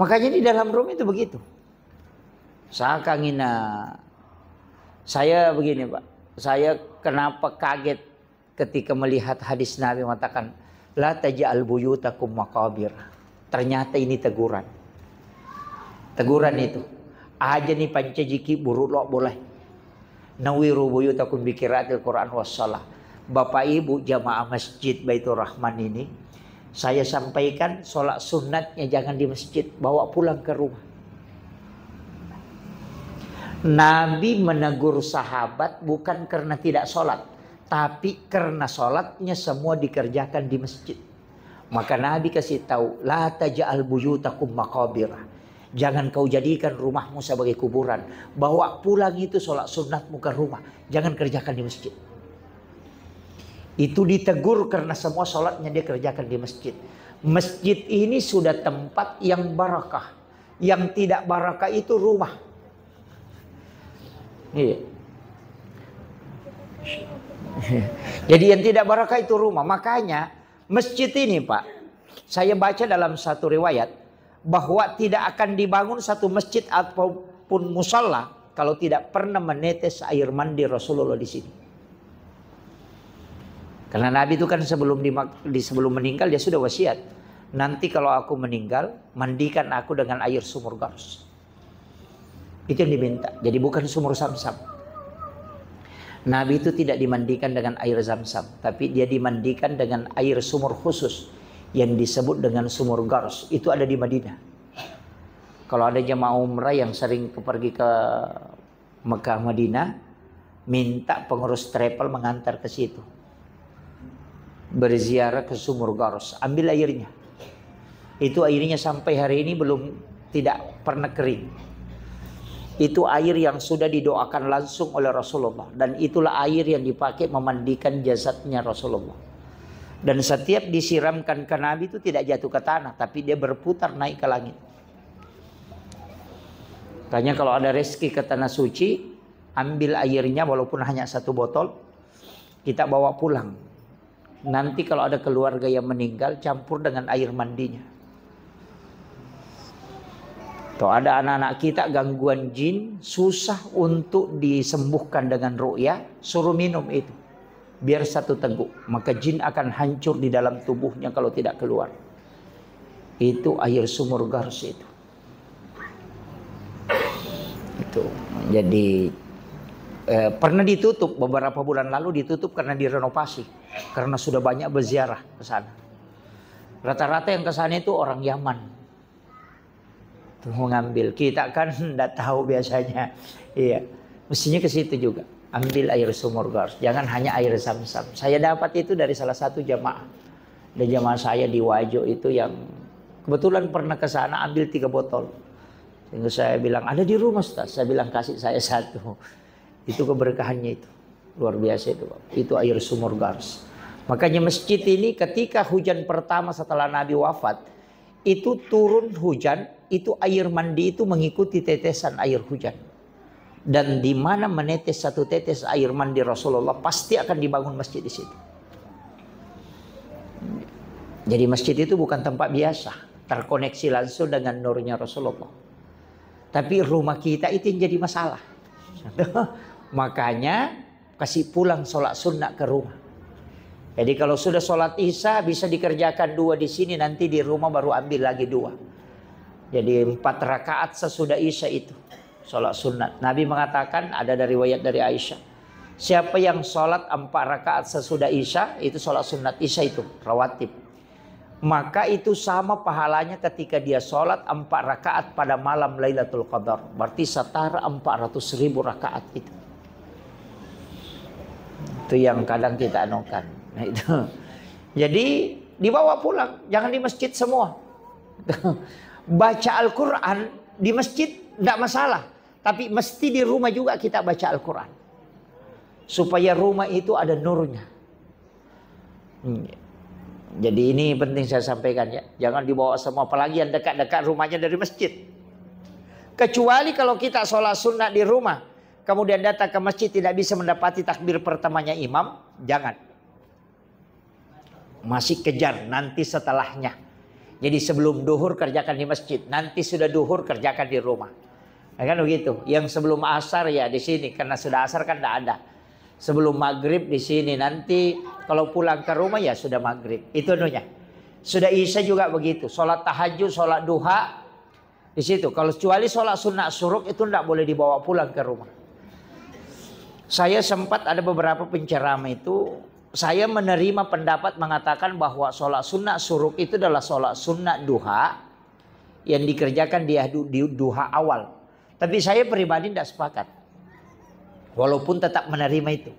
Makanya di dalam room itu begitu. Sakangina, saya begini, Pak. Saya kenapa kaget ketika melihat hadis Nabi mengatakan, "La taj'al buyutakum maqabir." Ternyata ini teguran. Teguran itu. Aja ni pancajiki buruk lo boleh. Nawiru buyutakum bi qiraatil Quran was shalah. Bapak Ibu jamaah Masjid Baitur Rahman ini, saya sampaikan sholat sunatnya jangan di masjid, bawa pulang ke rumah. Nabi menegur sahabat bukan karena tidak sholat, tapi karena sholatnya semua dikerjakan di masjid. Maka Nabi kasih tahu, "La taj'al buyutakum maqabira." Jangan kau jadikan rumahmu sebagai kuburan. Bawa pulang itu sholat sunatmu ke rumah. Jangan kerjakan di masjid. Itu ditegur karena semua sholatnya dia kerjakan di masjid. Masjid ini sudah tempat yang barakah. Yang tidak barakah itu rumah. Iya. Jadi yang tidak barakah itu rumah. Makanya masjid ini, Pak, saya baca dalam satu riwayat bahwa tidak akan dibangun satu masjid ataupun musala kalau tidak pernah menetes air mandi Rasulullah di sini. Karena Nabi itu kan sebelum di, di sebelum meninggal dia sudah wasiat. Nanti kalau aku meninggal, mandikan aku dengan air sumur Gars. Itu yang diminta. Jadi bukan sumur Samsam. Nabi itu tidak dimandikan dengan air Zamzam, tapi dia dimandikan dengan air sumur khusus yang disebut dengan sumur Gars. Itu ada di Madinah. Kalau ada jemaah umrah yang sering ke, pergi ke Mekah Madinah, minta pengurus travel mengantar ke situ. Berziarah ke sumur Gars, ambil airnya. Itu airnya sampai hari ini belum, tidak pernah kering. Itu air yang sudah didoakan langsung oleh Rasulullah, dan itulah air yang dipakai memandikan jasadnya Rasulullah. Dan setiap disiramkan ke Nabi itu tidak jatuh ke tanah, tapi dia berputar naik ke langit. Makanya kalau ada rezeki ke tanah suci, ambil airnya walaupun hanya satu botol, kita bawa pulang. Nanti kalau ada keluarga yang meninggal, campur dengan air mandinya. Atau ada anak-anak kita gangguan jin, susah untuk disembuhkan dengan ruqyah, suruh minum itu. Biar satu teguk, maka jin akan hancur di dalam tubuhnya kalau tidak keluar. Itu air sumur Gars itu. Itu. Jadi, eh, pernah ditutup, beberapa bulan lalu ditutup karena direnovasi. Karena sudah banyak berziarah ke sana. Rata-rata yang ke sana itu orang Yaman. Tuh, mau ngambil. Kita kan ndak tahu biasanya. Iya. Mestinya ke situ juga. Ambil air sumur Gars. Jangan hanya air Zamzam. Saya dapat itu dari salah satu jamaah. Ada jamaah saya di Wajo itu yang kebetulan pernah ke sana, ambil tiga botol. Sehingga saya bilang, "Ada di rumah, Ustaz." Saya bilang, "Kasih saya satu." Itu keberkahannya itu. Luar biasa itu, Pak. Itu air sumur Gars. Makanya masjid ini ketika hujan pertama setelah Nabi wafat, itu turun hujan, itu air mandi itu mengikuti tetesan air hujan. Dan di mana menetes satu tetes air mandi Rasulullah, pasti akan dibangun masjid di situ. Jadi masjid itu bukan tempat biasa, terkoneksi langsung dengan nurnya Rasulullah. Tapi rumah kita itu yang jadi masalah. Makanya kasih pulang sholat sunnah ke rumah. Jadi kalau sudah sholat isya bisa dikerjakan dua di sini, nanti di rumah baru ambil lagi dua. Jadi empat rakaat sesudah isya itu sholat sunat. Nabi mengatakan, ada dari riwayat dari Aisyah, siapa yang sholat empat rakaat sesudah isya, itu sholat sunat isya itu, rawatib. Maka itu sama pahalanya ketika dia sholat empat rakaat pada malam Lailatul Qadar. Berarti setara empat ratus ribu rakaat itu. Itu yang kadang kita anukan. Nah, itu. Jadi dibawa pulang, jangan di masjid semua. Baca Al-Quran di masjid tidak masalah, tapi mesti di rumah juga kita baca Al-Quran. Supaya rumah itu ada nurnya. Hmm. Jadi ini penting saya sampaikan ya. Jangan dibawa semua, apalagi yang dekat-dekat rumahnya dari masjid. Kecuali kalau kita sholat sunnah di rumah, kemudian datang ke masjid tidak bisa mendapati takbir pertamanya imam, jangan. Masih kejar nanti setelahnya. Jadi sebelum duhur kerjakan di masjid, nanti sudah duhur kerjakan di rumah. Ya kan begitu. Yang sebelum asar ya di sini, karena sudah asar kan tidak ada. Sebelum maghrib di sini, nanti kalau pulang ke rumah ya sudah maghrib. Itu anunya. Sudah isya juga begitu. Sholat tahajud, sholat duha di situ. Kalau kecuali sholat sunnah suruk itu tidak boleh dibawa pulang ke rumah. Saya sempat ada beberapa penceramah itu, saya menerima pendapat mengatakan bahwa sholat sunnah suruk itu adalah sholat sunnah duha yang dikerjakan di, di duha awal. Tapi saya pribadi tidak sepakat. Walaupun tetap menerima itu.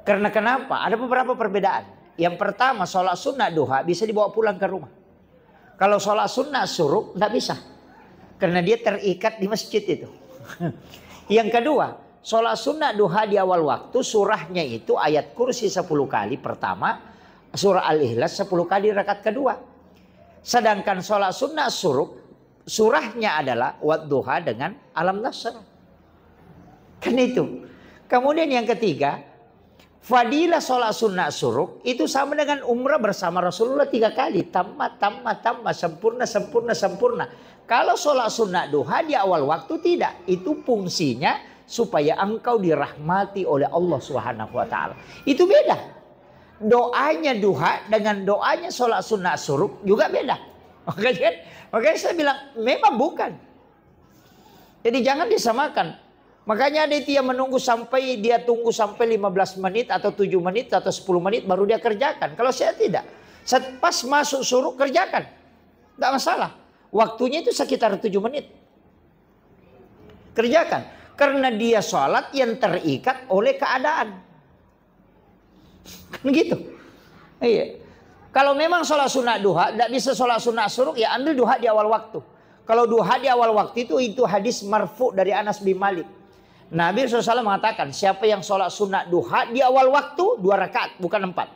Karena kenapa? Ada beberapa perbedaan. Yang pertama, sholat sunnah duha bisa dibawa pulang ke rumah. Kalau sholat sunnah suruk, tidak bisa. Karena dia terikat di masjid itu. Yang kedua, sholat sunnah duha di awal waktu, surahnya itu ayat kursi sepuluh kali pertama, surah Al-Ikhlas sepuluh kali rakaat kedua. Sedangkan sholat sunnah suruk, surahnya adalah Wadduha dengan Alam Nasr. Kan itu. Kemudian yang ketiga, fadilah sholat sunnah suruk itu sama dengan umrah bersama Rasulullah tiga kali. Tamma, tamma, tamma, sempurna, sempurna, sempurna. Kalau sholat sunnah duha di awal waktu tidak. Itu fungsinya supaya engkau dirahmati oleh Allah Subhanahu wa Ta'ala. Itu beda. Doanya duha dengan doanya sholat sunnah syuruk juga beda. Makanya, makanya saya bilang, memang bukan. Jadi jangan disamakan. Makanya ada itu yang menunggu sampai, dia tunggu sampai lima belas menit atau tujuh menit atau sepuluh menit baru dia kerjakan. Kalau saya tidak. Set-, pas masuk syuruk, kerjakan. Tidak masalah. Waktunya itu sekitar tujuh menit. Kerjakan. Karena dia sholat yang terikat oleh keadaan. Kan gitu. Iya. Kalau memang sholat sunnah duha, tidak bisa sholat sunnah syuruk, ya ambil duha di awal waktu. Kalau duha di awal waktu itu, itu hadis marfu dari Anas bin Malik. Nabi sallallahu alaihi wasallam mengatakan, siapa yang sholat sunnah duha di awal waktu, dua rakaat, bukan empat.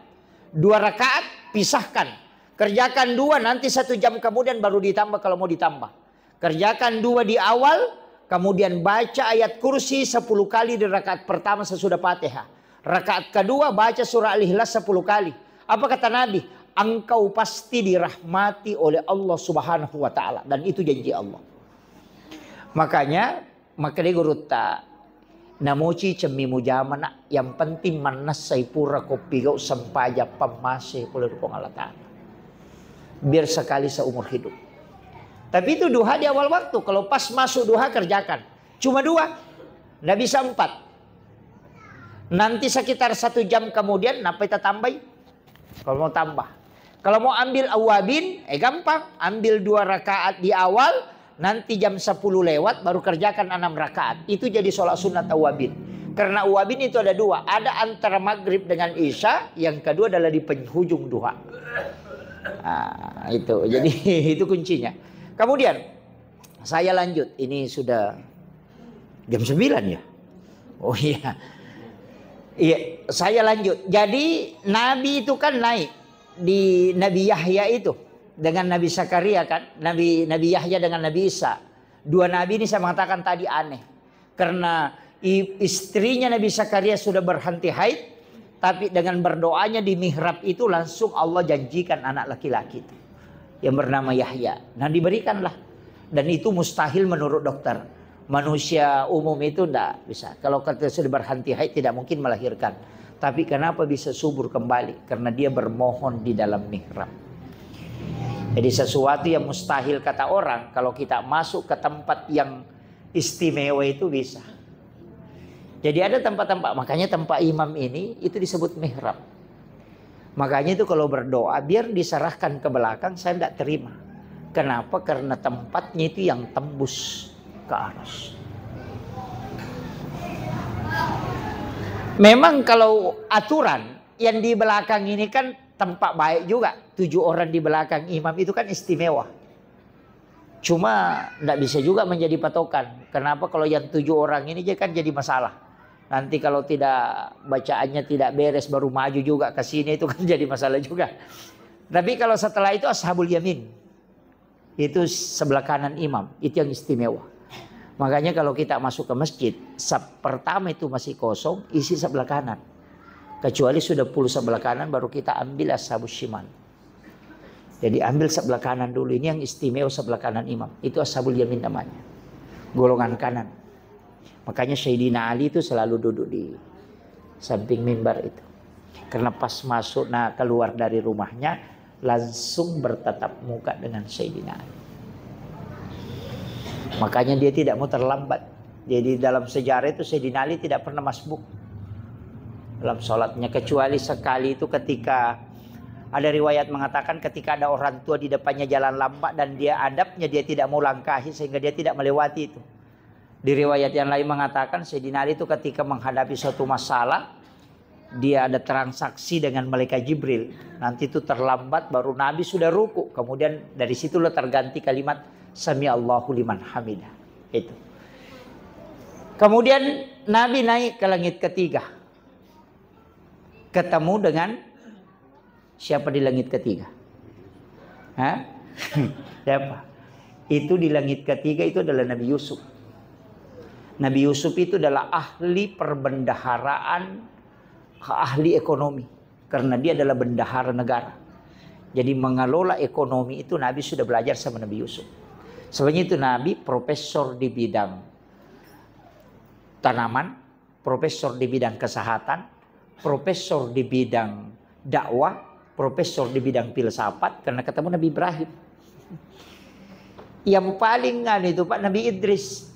Dua rakaat, pisahkan. Kerjakan dua, nanti satu jam kemudian baru ditambah kalau mau ditambah. Kerjakan dua di awal, kemudian baca ayat kursi sepuluh kali di rakaat pertama sesudah Fatihah. Rakaat kedua, baca surah Al-Ikhlas sepuluh kali. Apa kata Nabi? Engkau pasti dirahmati oleh Allah Subhanahu wa Ta'ala. Dan itu janji Allah. Makanya, makanya gurutta, namoci cemmi mujama, nak. Yang penting mannessai pura ko pigau sempajang pammase pole ri Puang Allah Ta'ala. Biar sekali seumur hidup. Tapi itu duha di awal waktu. Kalau pas masuk duha, kerjakan. Cuma dua. Nggak bisa empat. Nanti sekitar satu jam kemudian, nappai tatambai. Kalau mau tambah. Kalau mau ambil awabin, eh, gampang. Ambil dua rakaat di awal, nanti jam sepuluh lewat baru kerjakan enam rakaat. Itu jadi sholat sunat awabin. Karena awabin itu ada dua. Ada antara maghrib dengan isya, yang kedua adalah di penghujung duha. Ah, itu. Jadi itu kuncinya. Kemudian, saya lanjut. Ini sudah jam sembilan ya? Oh iya. Iya, saya lanjut. Jadi Nabi itu kan naik di Nabi Yahya itu dengan Nabi Zakaria kan, Nabi Nabi Yahya dengan Nabi Isa. Dua nabi ini saya mengatakan tadi aneh. Karena i- istrinya Nabi Zakaria sudah berhenti haid, tapi dengan berdoanya di mihrab itu langsung Allah janjikan anak laki-laki itu yang bernama Yahya. Nah, diberikanlah. Dan itu mustahil menurut dokter. Manusia umum itu ndak bisa. Kalau kata sudah berhenti haid, tidak mungkin melahirkan. Tapi kenapa bisa subur kembali? Karena dia bermohon di dalam mihrab. Jadi sesuatu yang mustahil kata orang, kalau kita masuk ke tempat yang istimewa itu bisa. Jadi ada tempat-tempat, makanya tempat imam ini itu disebut mihrab. Makanya itu kalau berdoa, biar diserahkan ke belakang, saya tidak terima. Kenapa? Karena tempatnya itu yang tembus ke aras. Memang kalau aturan yang di belakang ini kan tempat baik juga, tujuh orang di belakang imam itu kan istimewa. Cuma ndak bisa juga menjadi patokan. Kenapa kalau yang tujuh orang ini je kan jadi masalah. Nanti kalau tidak, bacaannya tidak beres, baru maju juga ke sini, itu kan jadi masalah juga. Tapi kalau setelah itu ashabul yamin. Itu sebelah kanan imam, itu yang istimewa. Makanya kalau kita masuk ke masjid, saf pertama itu masih kosong, isi sebelah kanan. Kecuali sudah full sebelah kanan, baru kita ambil ashabus shimal. Jadi ambil sebelah kanan dulu. Ini yang istimewa sebelah kanan imam. Itu ashabul yamin namanya. Golongan kanan. Makanya Sayyidina Ali itu selalu duduk di samping mimbar itu. Karena pas masuk, nah, keluar dari rumahnya, langsung bertatap muka dengan Sayyidina Ali. Makanya dia tidak mau terlambat. Jadi dalam sejarah itu Sayyidina Ali tidak pernah masbuk dalam sholatnya, kecuali sekali itu ketika ada riwayat mengatakan ketika ada orang tua di depannya jalan lambat dan dia adabnya, dia tidak mau langkahi sehingga dia tidak melewati itu. Di riwayat yang lain mengatakan Sayyidina Ali itu ketika menghadapi suatu masalah, dia ada transaksi dengan malaikat Jibril. Nanti itu terlambat, baru Nabi sudah ruku. Kemudian dari situlah terganti kalimat "Sami Allahu liman hamidah". Itu. Kemudian Nabi naik ke langit ketiga. Ketemu dengan siapa di langit ketiga? Hah? Siapa? Itu di langit ketiga itu adalah Nabi Yusuf. Nabi Yusuf itu adalah ahli perbendaharaan, ahli ekonomi. Karena dia adalah bendahara negara. Jadi mengelola ekonomi itu Nabi sudah belajar sama Nabi Yusuf. Sebenarnya itu Nabi profesor di bidang tanaman, profesor di bidang kesehatan, profesor di bidang dakwah, profesor di bidang filsafat, karena ketemu Nabi Ibrahim. Yang paling anu itu, Pak, Nabi Idris.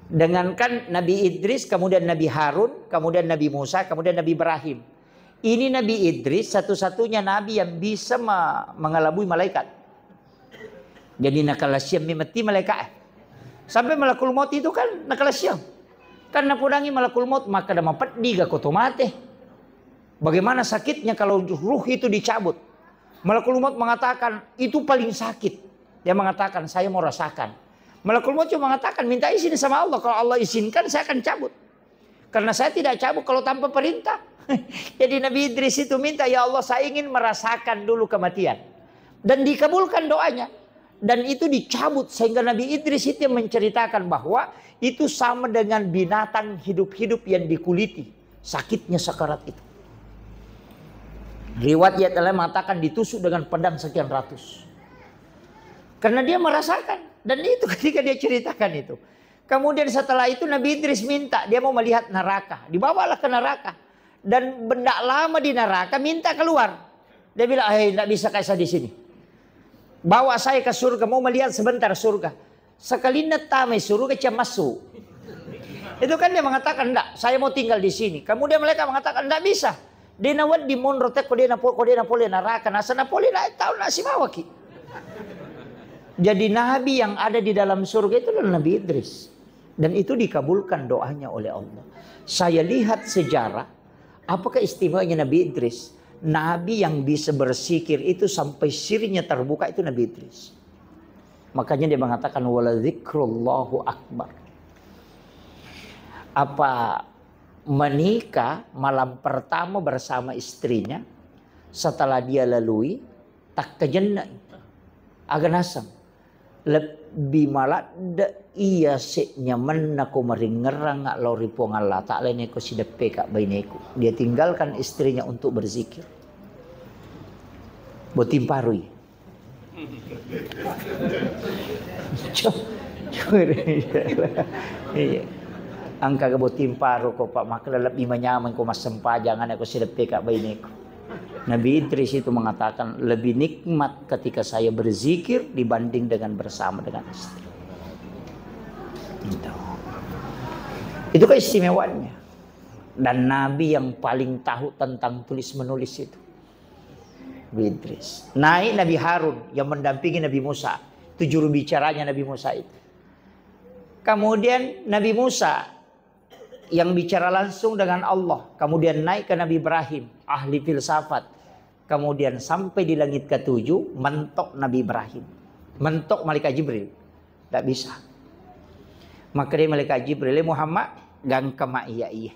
Dengankan Nabi Idris, kemudian Nabi Harun, kemudian Nabi Musa, kemudian Nabi Ibrahim. Ini Nabi Idris satu-satunya nabi yang bisa me-, mengelabui malaikat. Jadi nakalasiang mi mati malaikat. Sampai malakul maut itu kan nakalasiang. Kan napodangi malakul maut, maka ada mapeddi ga koto mate. Bagaimana sakitnya kalau ruh itu dicabut? Malakul maut mengatakan, "Itu paling sakit." Dia mengatakan, "Saya mau rasakan." Malakul maut cuma mengatakan, "Minta izin sama Allah. Kalau Allah izinkan, saya akan cabut. Karena saya tidak cabut kalau tanpa perintah." Jadi Nabi Idris itu minta, "Ya Allah, saya ingin merasakan dulu kematian." Dan dikabulkan doanya. Dan itu dicabut, sehingga Nabi Idris itu yang menceritakan bahwa itu sama dengan binatang hidup-hidup yang dikuliti. Sakitnya sakarat itu. Riwayat yang lain mengatakan ditusuk dengan pedang sekian ratus. Karena dia merasakan. Dan itu ketika dia ceritakan itu. Kemudian setelah itu Nabi Idris minta, dia mau melihat neraka. Dibawalah ke neraka. Dan benda lama di neraka minta keluar. Dia bilang, "Hei, ndak bisa kaisa di sini. Bawa saya ke surga, mau melihat sebentar surga." Sekalinna tamai surga, cia masuk. Itu kan dia mengatakan, "Ndak, saya mau tinggal di sini." Kemudian mereka mengatakan, "Ndak bisa. Dena wedding monro te ko dena po-, ko dena pole neraka, nasa na pole na tau na simawaki." Jadi nabi yang ada di dalam surga itu adalah Nabi Idris. Dan itu dikabulkan doanya oleh Allah. Saya lihat sejarah, apakah istimewanya Nabi Idris? Nabi yang bisa berzikir itu sampai sirnya terbuka itu Nabi Idris. Makanya dia mengatakan, "Wala dzikrullahu akbar." Apa menikah malam pertama bersama istrinya, setelah dia lalui, takkajenna. Aga naseng. Lebbi maladde iya se nyamenna ko maringngerang lao ri Puang Allah Ta'ala, ini ko sideppe ka baineku. Dia tinggalkan istrinya untuk berzikir. Boting parui. Co-, co-, iya. Engka ga boting paru ko, Pak, maka lebbi manyameng ko massempajang, ana ko sideppe ka baineku. Nabi Idris itu mengatakan, "Lebih nikmat ketika saya berzikir dibanding dengan bersama dengan istri." Itu. Itu keistimewaannya. Dan Nabi yang paling tahu tentang tulis menulis itu. Nabi Idris. Naik Nabi Harun yang mendampingi Nabi Musa. Itu juru bicaranya Nabi Musa itu. Kemudian Nabi Musa yang bicara langsung dengan Allah. Kemudian naik ke Nabi Ibrahim, ahli filsafat. Kemudian sampai di langit ketujuh, mentok Nabi Ibrahim. Mentok Malaikat Jibril. Tidak bisa. Maka dia Malaikat Jibril, "Eh Muhammad, gangka ma iya iya.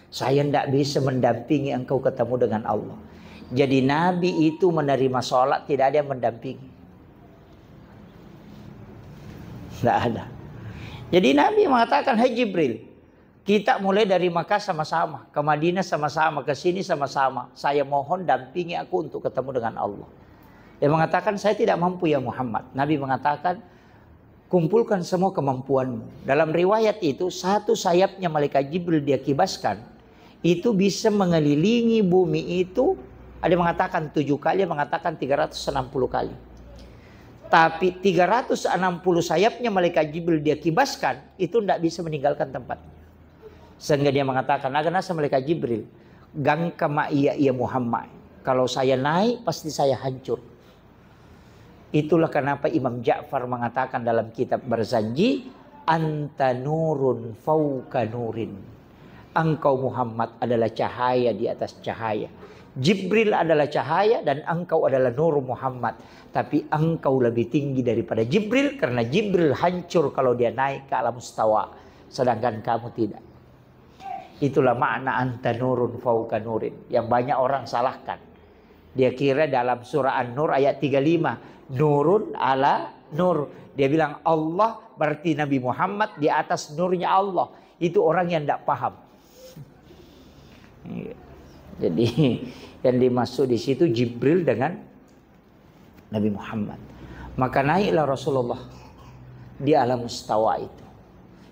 Saya tidak bisa mendampingi engkau ketemu dengan Allah." Jadi Nabi itu menerima sholat, tidak ada yang mendampingi. Tidak ada. Jadi Nabi mengatakan, "Hai Jibril, kita mulai dari Makkah sama-sama, ke Madinah sama-sama, ke sini sama-sama. Saya mohon dampingi aku untuk ketemu dengan Allah." Dia mengatakan, "Saya tidak mampu ya Muhammad." Nabi mengatakan, "Kumpulkan semua kemampuanmu." Dalam riwayat itu, satu sayapnya Malaikat Jibril dia kibaskan, itu bisa mengelilingi bumi itu, ada yang mengatakan tujuh kali, ada yang mengatakan tiga ratus enam puluh kali. Tapi tiga ratus enam puluh sayapnya Malaikat Jibril dia kibaskan, itu ndak bisa meninggalkan tempatnya. Sehingga dia mengatakan, "Aga nasa Malaikat Jibril, gangka ma iya iya Muhammad. Kalau saya naik, pasti saya hancur." Itulah kenapa Imam Ja'far mengatakan dalam kitab Barzanji, "Anta nurun fauqa nurin." Engkau Muhammad adalah cahaya di atas cahaya. Jibril adalah cahaya dan engkau adalah nur Muhammad. Tapi engkau lebih tinggi daripada Jibril karena Jibril hancur kalau dia naik ke alam mustawa. Sedangkan kamu tidak. Itulah makna anta nurun fauqa nurin yang banyak orang salahkan. Dia kira dalam surah An-Nur ayat tiga lima, nurun ala nur. Dia bilang Allah berarti Nabi Muhammad di atas nurnya Allah. Itu orang yang tidak paham. Iya. Jadi yang dimaksud di situ Jibril dengan Nabi Muhammad. Maka naiklah Rasulullah di alam mustawa itu,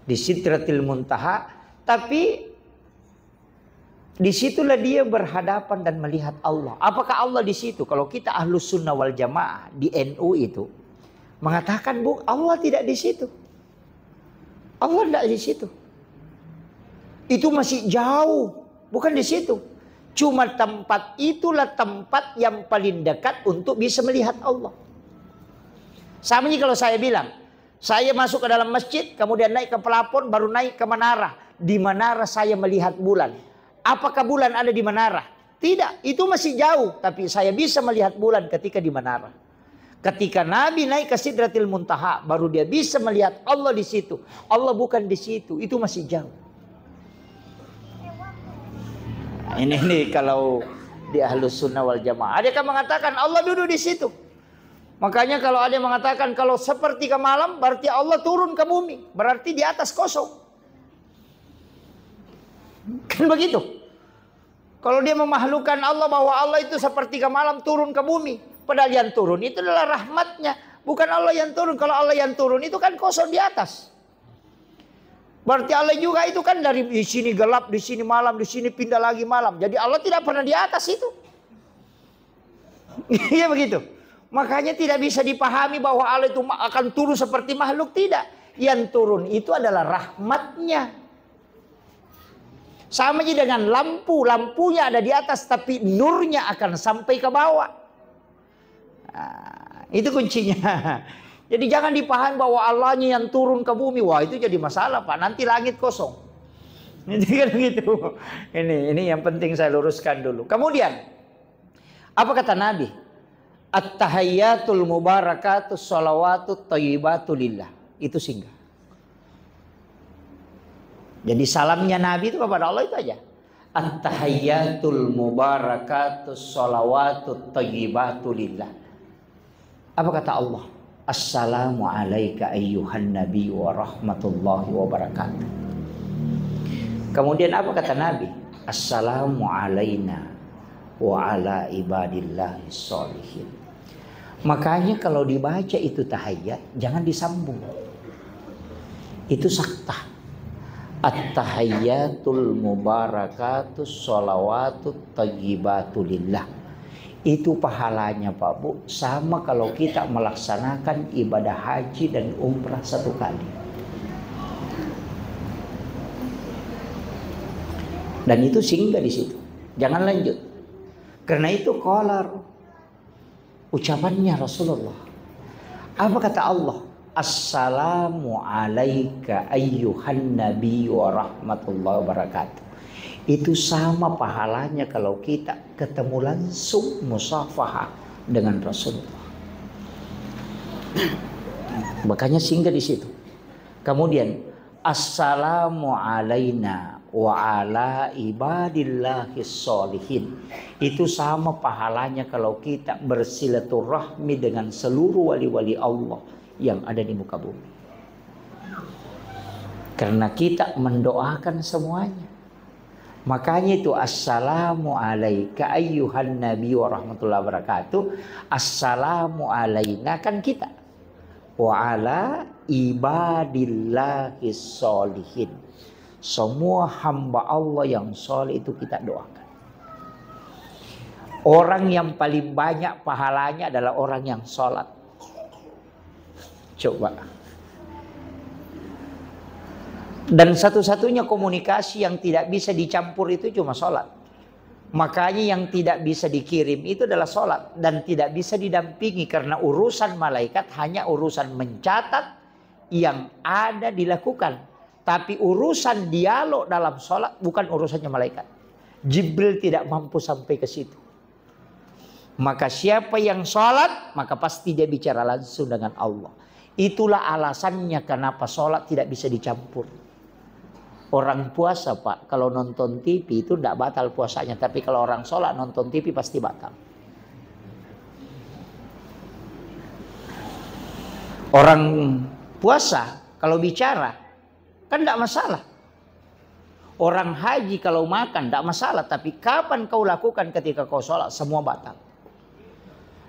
di Sidratil Muntaha. Tapi Di situlah dia berhadapan dan melihat Allah. Apakah Allah di situ? Kalau kita Ahlus Sunnah wal Jamaah di N U itu mengatakan, "Bu, Allah tidak di situ. Allah tidak di situ. Itu masih jauh, bukan di situ." Cuma tempat itulah tempat yang paling dekat untuk bisa melihat Allah. Sama ji kalau saya bilang, saya masuk ke dalam masjid, kemudian naik ke pelapon, baru naik ke menara. Di menara saya melihat bulan. Apakah bulan ada di menara? Tidak, itu masih jauh. Tapi saya bisa melihat bulan ketika di menara. Ketika Nabi naik ke Sidratil Muntaha, baru dia bisa melihat Allah di situ. Allah bukan di situ, itu masih jauh. Ini nih kalau di Ahlus Sunnah wal Jamaah. Ada yang mengatakan Allah duduk di situ. Makanya kalau ada yang mengatakan kalau sepertiga malam, berarti Allah turun ke bumi. Berarti di atas kosong. Kan begitu. Kalau dia memahlukkan Allah, bahwa Allah itu sepertiga malam turun ke bumi. Padahal yang turun itu adalah rahmatnya. Bukan Allah yang turun. Kalau Allah yang turun itu kan kosong di atas. Berarti Allah juga itu kan dari di sini gelap, di sini malam, di sini pindah lagi malam. Jadi Allah tidak pernah di atas itu. Iya begitu. Makanya tidak bisa dipahami bahwa Allah itu ma-, akan turun seperti makhluk. Tidak. Yang turun itu adalah rahmatnya. Sama ji dengan lampu. Lampunya ada di atas, tapi nurnya akan sampai ke bawah. Nah, itu kuncinya. Jadi jangan dipahami bahwa Allahnya yang turun ke bumi. Wah, itu jadi masalah, Pak. Nanti langit kosong. Jadi kan gitu. Ini, ini yang penting saya luruskan dulu. Kemudian, apa kata Nabi? "At-tahiyyatul mubarakatus shalawatut thayyibatu lillah." Itu singgah. Jadi salamnya Nabi itu kepada Allah itu aja. "At-tahiyyatul mubarakatus shalawatut thayyibatu lillah." Apa kata Allah? "Assalamu alaika ayyuhan nabi wa rahmatullahi wa barakatuh." Kemudian apa kata Nabi? "Assalamu alaina wa ala ibadillahi sholihin." Makanya kalau dibaca itu tahiyat, jangan disambung. Itu saktah. "At-tahiyyatul mubarakatus shalawatut thayyibatu lillah." Itu pahalanya, Pak Bu, sama kalau kita melaksanakan ibadah haji dan umrah satu kali. Dan itu singgah di situ. Jangan lanjut. Karena itu qala, ucapannya Rasulullah. Apa kata Allah? "Assalamu alaika ayyuhan nabi wa rahmatullahi wabarakatuh." Itu sama pahalanya kalau kita ketemu langsung, musafahah dengan Rasulullah. Makanya singgah di situ. Kemudian, "Assalamu alaina wa ala ibadillahis sholihin." Itu sama pahalanya kalau kita bersilaturahmi dengan seluruh wali-wali Allah yang ada di muka bumi. Karena kita mendoakan semuanya. Makanya itu, "Assalamu alaika ayyuhan nabi wa rahmatullahi wabarakatuh." Assalamu alaina kan kita. "Wa ala ibadillahis sholihin." Semua hamba Allah yang soleh itu kita doakan. Orang yang paling banyak pahalanya adalah orang yang sholat. Coba. Dan satu-satunya komunikasi yang tidak bisa dicampur itu cuma sholat. Makanya yang tidak bisa dikirim itu adalah sholat dan tidak bisa didampingi, karena urusan malaikat hanya urusan mencatat yang ada dilakukan. Tapi urusan dialog dalam sholat bukan urusannya malaikat. Jibril tidak mampu sampai ke situ. Maka siapa yang sholat, maka pasti dia bicara langsung dengan Allah. Itulah alasannya kenapa sholat tidak bisa dicampur. Orang puasa, Pak, kalau nonton T V itu ndak batal puasanya, tapi kalau orang sholat nonton T V pasti batal. Orang puasa kalau bicara kan ndak masalah. Orang haji kalau makan ndak masalah, tapi kapan kau lakukan ketika kau sholat, semua batal.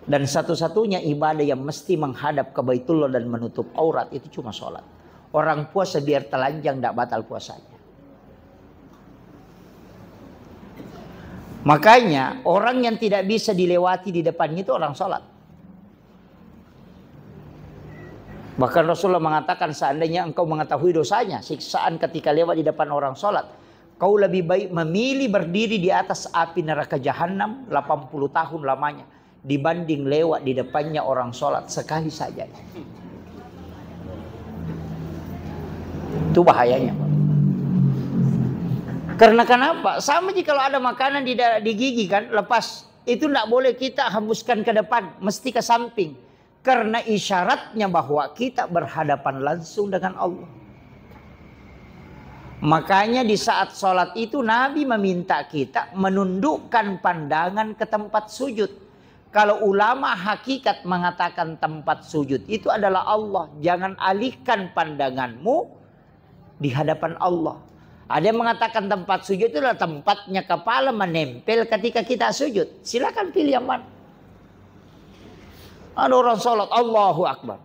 Dan satu-satunya ibadah yang mesti menghadap ke Baitullah dan menutup aurat itu cuma sholat. Orang puasa biar telanjang ndak batal puasanya. Makanya orang yang tidak bisa dilewati di depannya itu orang sholat. Bahkan Rasulullah mengatakan, seandainya engkau mengetahui dosanya, siksaan ketika lewat di depan orang sholat, kau lebih baik memilih berdiri di atas api neraka jahanam delapan puluh tahun lamanya dibanding lewat di depannya orang sholat sekali saja. Itu bahayanya. Karena kenapa? Sama ji kalau ada makanan di, da- di gigi kan, lepas. Itu ndak boleh kita hembuskan ke depan, mesti ke samping. Karena isyaratnya bahwa kita berhadapan langsung dengan Allah. Makanya di saat sholat itu Nabi meminta kita menundukkan pandangan ke tempat sujud. Kalau ulama hakikat mengatakan tempat sujud itu adalah Allah, jangan alihkan pandanganmu di hadapan Allah. Ada yang mengatakan tempat sujud itu adalah tempatnya kepala menempel ketika kita sujud. Silakan pilih yang mana. Ada orang sholat, Allahu Akbar.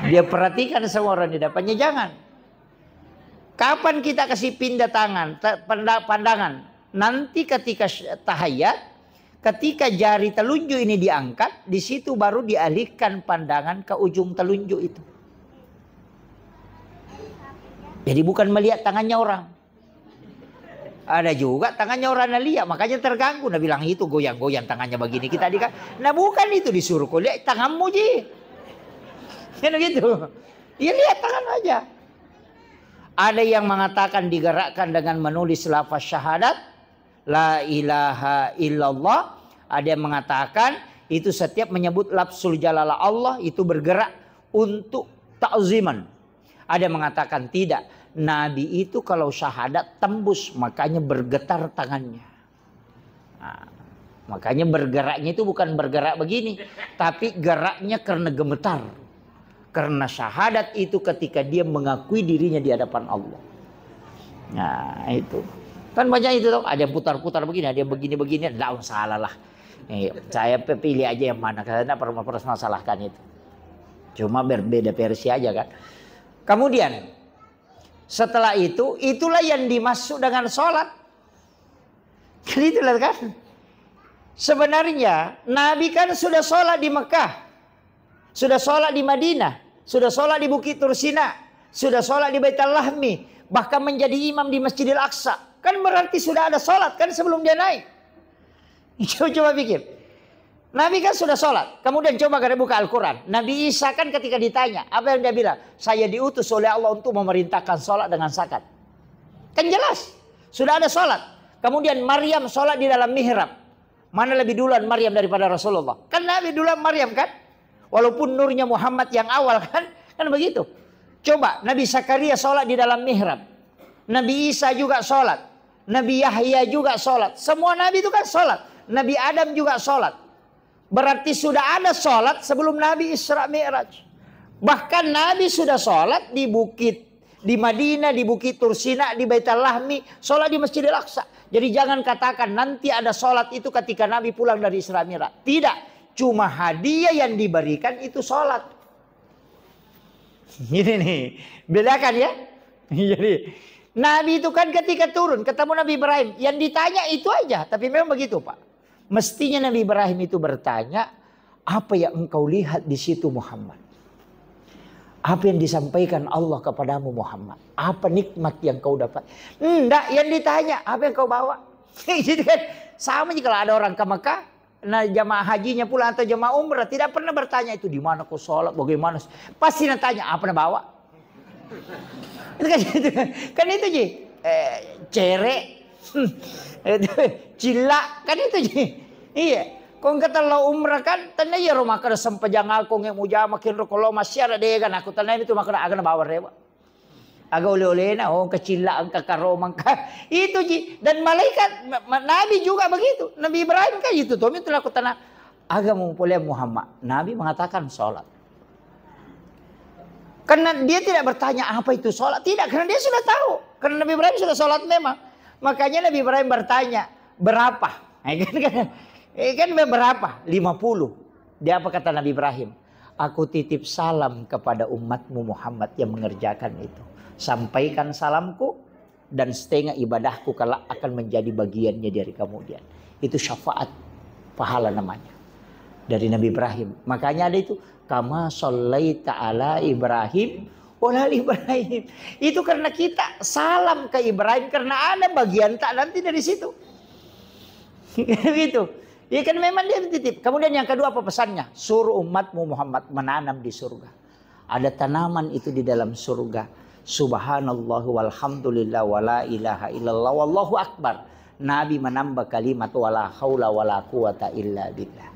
Dia perhatikan semua orang di depannya, jangan. Kapan kita kasih pindah tangan, ta- panda- pandangan? Nanti ketika sh- tahayat, ketika jari telunjuk ini diangkat, di situ baru dialihkan pandangan ke ujung telunjuk itu. Jadi bukan melihat tangannya orang. Ada juga tangannya orang nalia, makanya terganggu. Nah bilang itu goyang-goyang tangannya begini kita di. Nah bukan itu disuruh kau lihat tanganmu ji. Kan gitu. Ya lihat tangan aja. Ada yang mengatakan digerakkan dengan menulis lafaz syahadat, la ilaha illallah. Ada yang mengatakan itu setiap menyebut lafzul jalalah Allah itu bergerak untuk ta'ziman. Ada yang mengatakan tidak. Nabi itu kalau syahadat tembus, makanya bergetar tangannya. Nah, makanya bergeraknya itu bukan bergerak begini, tapi geraknya karena gemetar. Karena syahadat itu ketika dia mengakui dirinya di hadapan Allah. Nah, itu. Kan banyak itu tuh, ada yang putar-putar begini, ada yang begini-begini, tidak salah lah. Eh, saya pe- pilih aja yang mana, saya tidak pernah permasalahkan itu. Cuma berbeda versi aja kan. Kemudian setelah itu, itulah yang dimaksud dengan sholat. Kan itulah kan. Sebenarnya Nabi kan sudah sholat di Mekah, sudah sholat di Madinah, sudah sholat di Bukit Tursina, sudah sholat di Baitul Lahmi, bahkan menjadi imam di Masjidil Aqsa. Kan berarti sudah ada sholat kan sebelum dia naik. Coba, coba pikir. Nabi kan sudah sholat. Kemudian coba kita buka Al-Quran. Nabi Isa kan ketika ditanya, apa yang dia bilang? Saya diutus oleh Allah untuk memerintahkan sholat dengan zakat. Kan jelas. Sudah ada sholat. Kemudian Maryam sholat di dalam mihrab. Mana lebih duluan Maryam daripada Rasulullah? Kan Nabi duluan Maryam kan? Walaupun nurnya Muhammad yang awal kan? Kan begitu. Coba Nabi Zakaria sholat di dalam mihrab. Nabi Isa juga sholat. Nabi Yahya juga sholat. Semua nabi itu kan sholat. Nabi Adam juga sholat. Berarti sudah ada sholat sebelum Nabi Isra Mi'raj. Bahkan Nabi sudah sholat di bukit, di Madinah, di Bukit Tursina, di Baitul Lahmi, sholat di Masjidil Aqsa. Jadi jangan katakan nanti ada sholat itu ketika Nabi pulang dari Isra Mi'raj. Tidak. Cuma hadiah yang diberikan itu sholat. Ini nih, bedakan ya. Jadi Nabi itu kan ketika turun ketemu Nabi Ibrahim, yang ditanya itu aja. Tapi memang begitu Pak. Mestinya Nabi Ibrahim itu bertanya, apa yang engkau lihat di situ Muhammad? Apa yang disampaikan Allah kepadamu Muhammad? Apa nikmat yang kau dapat? Enggak, yang ditanya, apa yang kau bawa? Gitu kan. Sama juga kalau ada orang ke Mekah, nah, jamaah hajinya pulang atau jamaah umrah tidak pernah bertanya itu di mana kau sholat, bagaimana. Pasti natanya apa na bawa. Itu kan itu, kan itu ji. Eh, cere, itu, cilla, kan itu ji. Iya. Kong kata lo umrah kan, tanda iya rumah kada sempajang aku nge mujama kinro kolo masih ada dega aku tanda itu maka ada aga na bawa rewa. Aga oleh-olehna, oh, engka cilla, engka karoma, engka. Itu ji. Dan malaikat, ma- ma- Nabi juga begitu. Nabi Ibrahim kan itu, Tommy itu laku tanah. Aga mau boleh Muhammad. Nabi mengatakan sholat. Karena dia tidak bertanya apa itu sholat. Tidak, karena dia sudah tahu. Karena Nabi Ibrahim sudah sholat memang. Makanya Nabi Ibrahim bertanya, berapa? Eh, kan, kan, eh, kan berapa? Lima puluh. Dia apa kata Nabi Ibrahim? Aku titip salam kepada umatmu Muhammad yang mengerjakan itu. Sampaikan salamku dan setengah ibadahku kelak akan menjadi bagiannya di hari kemudian. Itu syafaat pahala namanya dari Nabi Ibrahim. Makanya ada itu, "Kama sallaita ala Ibrahim wala Ibrahim." Itu karena kita salam ke Ibrahim, karena ada bagian tak nanti dari situ. Gitu. Ya kan, memang dia titip. Kemudian yang kedua, apa pesannya? Suruh umatmu Muhammad menanam di surga. Ada tanaman itu di dalam surga. Subhanallah walhamdulillah wala ilaha illallah wallahu akbar. Nabi menambah kalimat wala haula wala quwata illa billah.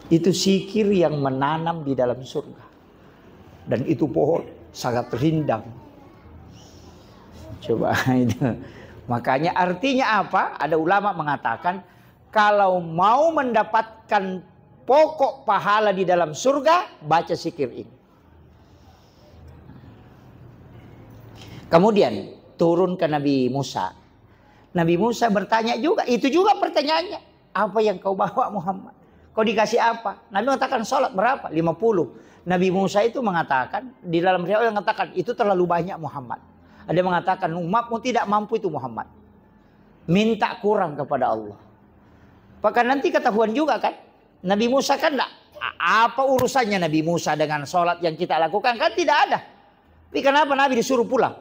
Itu zikir yang menanam di dalam surga. Dan itu pohon sangat rindang. Coba itu. Makanya artinya apa? Ada ulama mengatakan, kalau mau mendapatkan pokok pahala di dalam surga, baca zikir ini. Kemudian turun ke Nabi Musa. Nabi Musa bertanya juga, itu juga pertanyaannya, "Apa yang kau bawa, Muhammad? Kau dikasih apa?" Nabi mengatakan, "Salat berapa?" "Lima puluh." Nabi Musa itu mengatakan, di dalam riwayat yang mengatakan, "Itu terlalu banyak, Muhammad." Ada yang mengatakan, "Umatmu tidak mampu itu, Muhammad. Minta kurang kepada Allah." Bahkan nanti ketahuan juga kan, Nabi Musa kan ndak, a-, apa urusannya Nabi Musa dengan sholat yang kita lakukan? Kan tidak ada. Tapi kenapa Nabi disuruh pulang?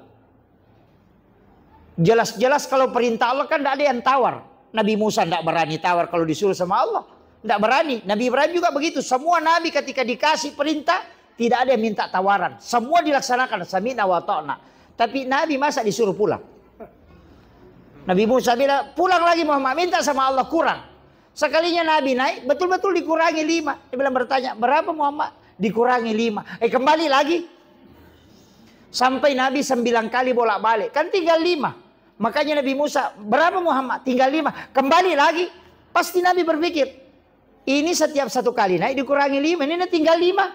Jelas-jelas kalau perintah Allah kan ndak ada yang tawar. Nabi Musa ndak berani tawar kalau disuruh sama Allah. Ndak berani. Nabi Ibrahim juga begitu. Semua nabi ketika dikasih perintah, tidak ada yang minta tawaran. Semua dilaksanakan. Sami'na wa ta'na. Tapi Nabi masa disuruh pulang? Nabi Musa bilang, "Pulang lagi Muhammad, minta sama Allah kurang." Sekalinya Nabi naik, betul-betul dikurangi lima. Dia bilang, bertanya, "Berapa Muhammad?" "Dikurangi lima." "Eh, kembali lagi." Sampai Nabi sembilan kali bolak-balik. Kan tinggal lima. Makanya Nabi Musa, "Berapa Muhammad?" "Tinggal lima." Kembali lagi. Pasti Nabi berpikir, "Ini setiap satu kali naik dikurangi lima. Ini tinggal lima."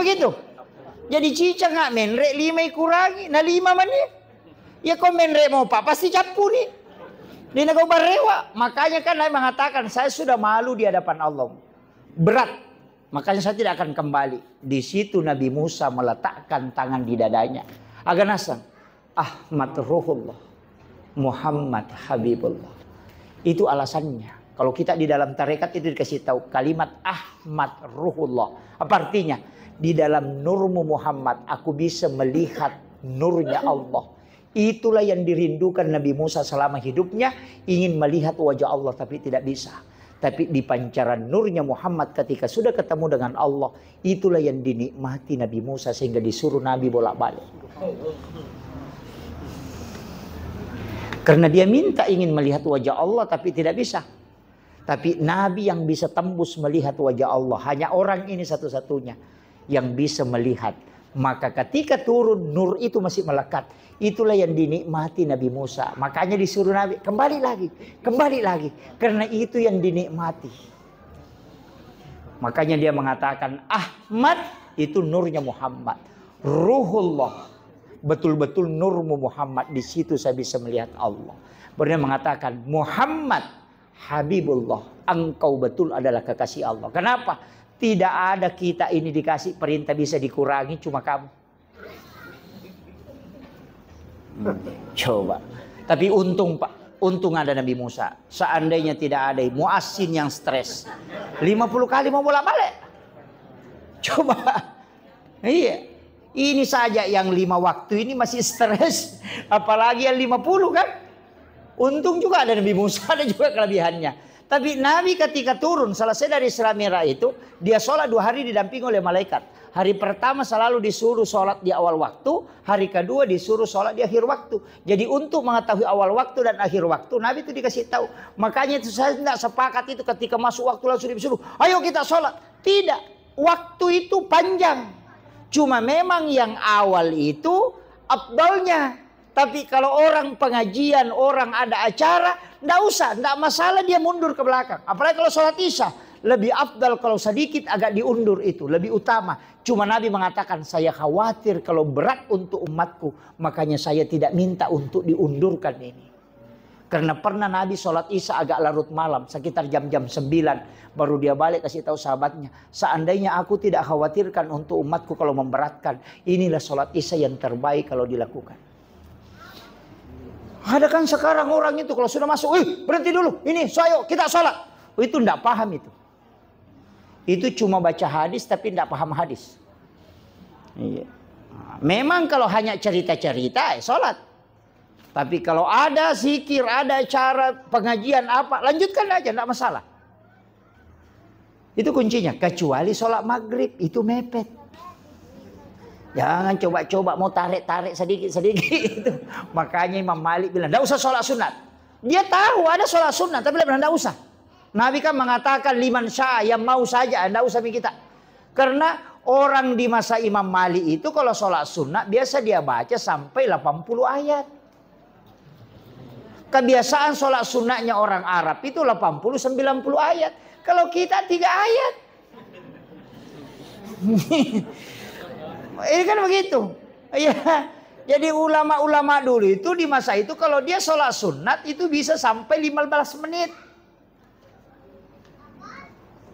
Begitu. Jadi cicang nggak menre lima ikurangi. Nah, lima mani. Ya kau menre mau pak, pasti cappu nih. Dia nggak barewa. Makanya kan Nabi mengatakan, "Saya sudah malu di hadapan Allah." Berat. Makanya saya tidak akan kembali. Di situ Nabi Musa meletakkan tangan di dadanya. Aga naseng, "Ahmad Ruhullah, Muhammad Habibullah." Itu alasannya. Kalau kita di dalam tarekat itu dikasih tahu kalimat Ahmad Ruhullah. Apa artinya? Di dalam nurmu Muhammad, aku bisa melihat nurnya Allah. Itulah yang dirindukan Nabi Musa selama hidupnya, ingin melihat wajah Allah tapi tidak bisa. Tapi di pancaran nurnya Muhammad ketika sudah ketemu dengan Allah, itulah yang dinikmati Nabi Musa sehingga disuruh Nabi bolak-balik. Karena dia minta ingin melihat wajah Allah tapi tidak bisa. Tapi Nabi yang bisa tembus melihat wajah Allah, hanya orang ini satu-satunya yang bisa melihat. Maka ketika turun, nur itu masih melekat. Itulah yang dinikmati Nabi Musa. Makanya disuruh Nabi, "Kembali lagi, kembali lagi." Karena itu yang dinikmati. Makanya dia mengatakan, "Ahmad itu nurnya Muhammad. Ruhullah, betul-betul nurmu Muhammad. Di situ saya bisa melihat Allah." Baru dia mengatakan, "Muhammad Habibullah, engkau betul adalah kekasih Allah." Kenapa? Tidak ada kita ini dikasih perintah bisa dikurangi, cuma kamu. Hmm, coba. Tapi untung, Pak, untung ada Nabi Musa. Seandainya tidak ada Muasin yang stres, lima puluh kali mau bolak-balik. Coba. Iya. Ini saja yang lima waktu ini masih stres, apalagi yang lima puluh kan. Untung juga ada Nabi Musa, ada juga kelebihannya. Tapi Nabi ketika turun, selesai dari Isra Mi'raj itu, dia sholat dua hari didampingi oleh malaikat. Hari pertama selalu disuruh sholat di awal waktu, hari kedua disuruh sholat di akhir waktu. Jadi untuk mengetahui awal waktu dan akhir waktu, Nabi itu dikasih tahu. Makanya itu saya tidak sepakat itu ketika masuk waktu langsung disuruh, "Ayo kita sholat." Tidak. Waktu itu panjang. Cuma memang yang awal itu afdalnya. Tapi kalau orang pengajian, orang ada acara, ndak usah, ndak masalah dia mundur ke belakang. Apalagi kalau sholat isya, lebih afdal kalau sedikit agak diundur itu, lebih utama. Cuma Nabi mengatakan, "Saya khawatir kalau berat untuk umatku, makanya saya tidak minta untuk diundurkan ini." Karena pernah Nabi sholat Isya agak larut malam, sekitar jam-jam sembilan, baru dia balik kasih tahu sahabatnya, "Seandainya aku tidak khawatirkan untuk umatku kalau memberatkan, inilah sholat Isya yang terbaik kalau dilakukan." Ada kan sekarang orang itu kalau sudah masuk, "Ih, berhenti dulu, ini, so, ayo kita sholat." Oh, itu ndak paham itu. Itu cuma baca hadis tapi ndak paham hadis. Iya. Nah, memang kalau hanya cerita-cerita, eh, sholat. Tapi kalau ada zikir, ada acara pengajian apa, lanjutkan aja, ndak masalah. Itu kuncinya. Kecuali sholat maghrib, itu mepet. Jangan coba-coba mau tarik-tarik sedikit-sedikit itu. Makanya Imam Malik bilang, "Ndak usah sholat sunat." Dia tahu ada sholat sunat, tapi dia bilang, "Ndak usah." Nabi kan mengatakan, "Liman syaa, yang mau saja, ndak usah mi kita." Karena orang di masa Imam Malik itu kalau sholat sunat biasa dia baca sampai delapan puluh ayat. Kebiasaan sholat sunatnya orang Arab itu delapan puluh, sembilan puluh ayat. Kalau kita tiga ayat. Ini kan begitu. Iya. Jadi ulama-ulama dulu itu di masa itu kalau dia sholat sunat itu bisa sampai lima belas menit.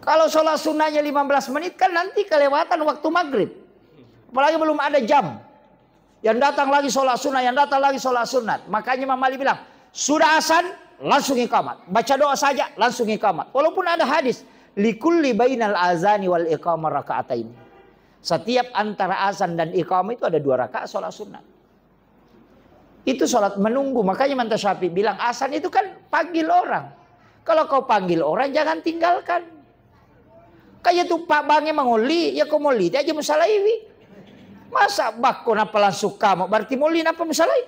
Kalau sholat sunnahnya lima belas menit kan nanti kelewatan waktu maghrib. Apalagi belum ada jam. Yang datang lagi sholat sunnah, yang datang lagi sholat sunat. Makanya Imam Malik bilang, "Sudah azan, langsung iqamat. Baca doa saja, langsung iqamat." Walaupun ada hadis, "Likulli bainal azani wal iqamah rakaatain." Setiap antara azan dan iqamah itu ada dua rakaat sholat sunat. Itu sholat menunggu. Makanya Imam Syafi'i bilang, "Azan itu kan panggil orang. Kalau kau panggil orang, jangan tinggalkan." Kayak tu Pak Bange mangolli, ya kau molli, dia aja musalaiwi. Masa bakko napa langsung kamu, berarti molli napa musalai?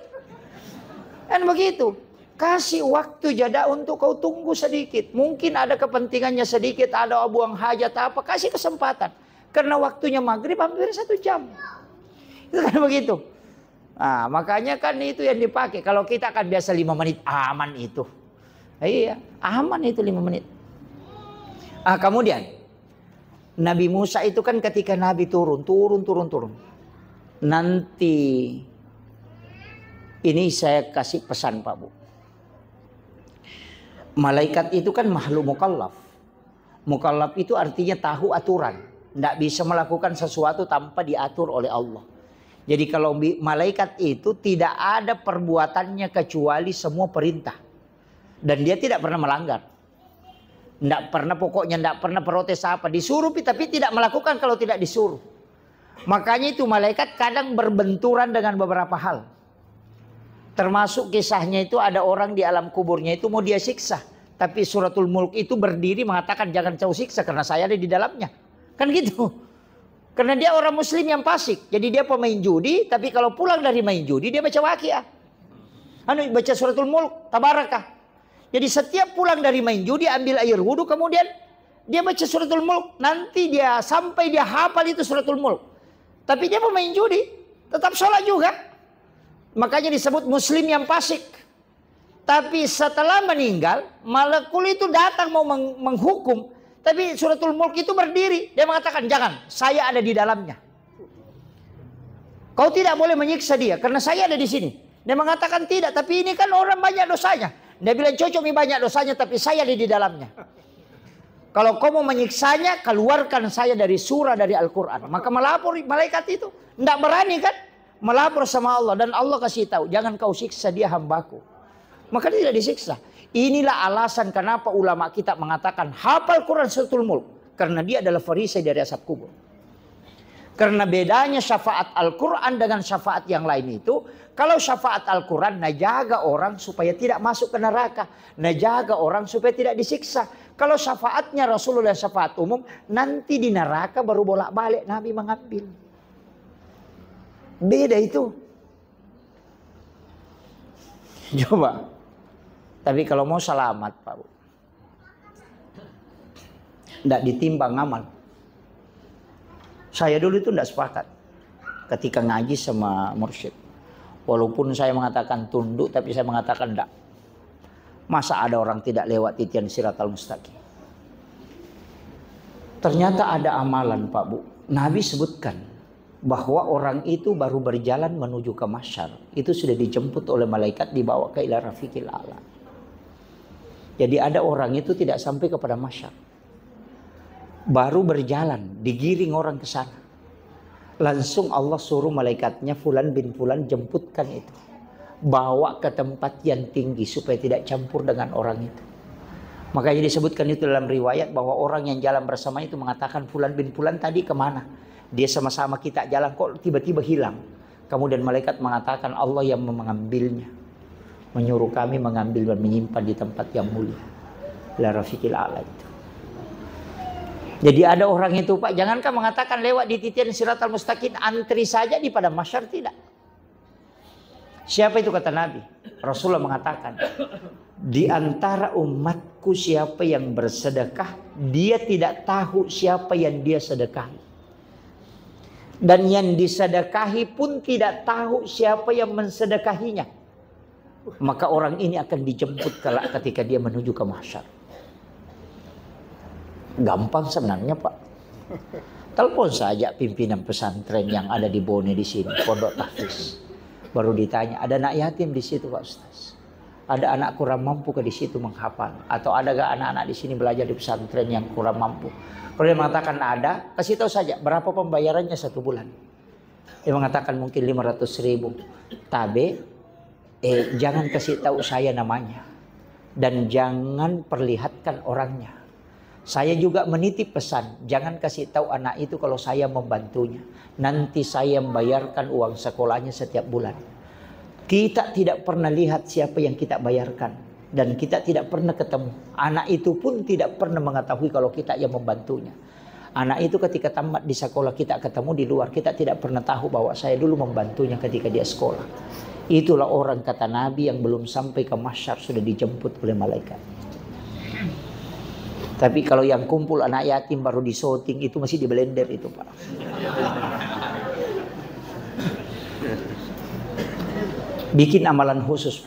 Kan begitu. Kasih waktu jeda untuk kau tunggu sedikit. Mungkin ada kepentingannya sedikit, ada buang hajat apa, kasih kesempatan. Karena waktunya maghrib hampir satu jam. Itu kan begitu. Nah, makanya kan itu yang dipakai. Kalau kita kan biasa lima menit, aman itu. Iya, aman itu lima menit. Ah, kemudian Nabi Musa itu kan ketika Nabi turun, turun, turun, turun. Nanti ini saya kasih pesan, Pak Bu. Malaikat itu kan makhluk mukallaf. Mukallaf itu artinya tahu aturan. Ndak bisa melakukan sesuatu tanpa diatur oleh Allah. Jadi kalau bi-, malaikat itu tidak ada perbuatannya kecuali semua perintah. Dan dia tidak pernah melanggar. Ndak pernah, pokoknya ndak pernah protes apa. Disuruh pi-, tapi tidak melakukan kalau tidak disuruh. Makanya itu malaikat kadang berbenturan dengan beberapa hal. Termasuk kisahnya itu ada orang di alam kuburnya itu mau dia siksa. Tapi Suratul Mulk itu berdiri mengatakan, "Jangan kau siksa karena saya ada di dalamnya." Kan gitu. Karena dia orang muslim yang fasik. Jadi dia pemain judi, tapi kalau pulang dari main judi dia baca Waqiah. Anu, baca Suratul Mulk, Tabarakah. Jadi setiap pulang dari main judi ambil air wudhu, kemudian dia baca Suratul Mulk. Nanti dia sampai dia hafal itu Suratul Mulk. Tapi dia pemain judi, tetap sholat juga. Makanya disebut muslim yang fasik. Tapi setelah meninggal, malakul itu datang mau meng-, menghukum. Tapi Suratul Mulk itu berdiri. Dia mengatakan, "Jangan, saya ada di dalamnya. Kau tidak boleh menyiksa dia, karena saya ada di sini." Dia mengatakan, "Tidak, tapi ini kan orang banyak dosanya." Dia bilang, "Cocok mi banyak dosanya, tapi saya ada di dalamnya. Kalau kau mau menyiksanya, keluarkan saya dari surah dari Al-Quran." Maka melapor malaikat itu. Ndak berani kan? Melapor sama Allah. Dan Allah kasih tahu, "Jangan kau siksa dia, hambaku." Maka dia tidak disiksa. Inilah alasan kenapa ulama kita mengatakan hafal Quran Suratul Mulk. Karena dia adalah perisai dari azab kubur. Karena bedanya syafaat Al-Quran dengan syafaat yang lain itu, kalau syafaat Al-Quran, najaga orang supaya tidak masuk ke neraka, najaga orang supaya tidak disiksa. Kalau syafaatnya Rasulullah, syafaat umum, nanti di neraka baru bolak-balik Nabi mengambil. Beda itu. Coba. Tapi kalau mau selamat, Pak Bu, ndak ditimbang amal. Saya dulu itu ndak sepakat ketika ngaji sama mursyid. Walaupun saya mengatakan tunduk, tapi saya mengatakan ndak. Masa ada orang tidak lewat titian siratal mustaqim? Ternyata ada amalan, Pak Bu. Nabi sebutkan bahwa orang itu baru berjalan menuju ke mahsyar. Itu sudah dijemput oleh malaikat, dibawa ke ila rafiqil a'la. Jadi ada orang itu tidak sampai kepada mahsyar. Baru berjalan, digiring orang ke sana. Langsung Allah suruh malaikatnya, "Fulan bin Fulan, jemputkan itu. Bawa ke tempat yang tinggi supaya tidak campur dengan orang itu." Makanya disebutkan itu dalam riwayat bahwa orang yang jalan bersama itu mengatakan, "Fulan bin Fulan tadi kemana? Dia sama-sama kita jalan, kok tiba-tiba hilang?" Kemudian malaikat mengatakan, "Allah yang mengambilnya, menyuruh kami mengambil dan menyimpan di tempat yang mulia, la rafiqil a'la itu." Jadi ada orang itu, Pak, jangankan mengatakan lewat di titian siratal mustaqim, antri saja di padang mahsyar tidak. Siapa itu, kata Nabi? Rasulullah mengatakan, "Di antara umatku siapa yang bersedekah, dia tidak tahu siapa yang dia sedekahi. Dan yang disedekahi pun tidak tahu siapa yang mensedekahinya. Maka orang ini akan dijemput kelak ketika dia menuju ke mahsyar." Gampang sebenarnya, Pak. Telepon saja pimpinan pesantren yang ada di Bone di sini, Pondok Tahfiz. Baru ditanya, "Ada anak yatim di situ, Pak Ustaz? Ada anak kurang mampu ke di situ menghafal? Atau ada gak anak-anak di sini belajar di pesantren yang kurang mampu?" Kalau dia mengatakan ada, kasih tahu saja berapa pembayarannya satu bulan. Dia mengatakan mungkin lima ratus ribu. Tabe, eh, jangan kasih tahu saya namanya. Dan jangan perlihatkan orangnya. Saya juga menitip pesan, jangan kasih tahu anak itu kalau saya membantunya. Nanti saya membayarkan uang sekolahnya setiap bulan. Kita tidak pernah lihat siapa yang kita bayarkan. Dan kita tidak pernah ketemu. Anak itu pun tidak pernah mengetahui kalau kita yang membantunya. Anak itu ketika tamat di sekolah, kita ketemu di luar, kita tidak pernah tahu bahwa saya dulu membantunya ketika dia sekolah. Itulah orang, kata Nabi, yang belum sampai ke mahsyar sudah dijemput oleh malaikat. Tapi kalau yang kumpul anak yatim baru disoting, itu masih di blender itu, Pak. Bikin amalan khusus.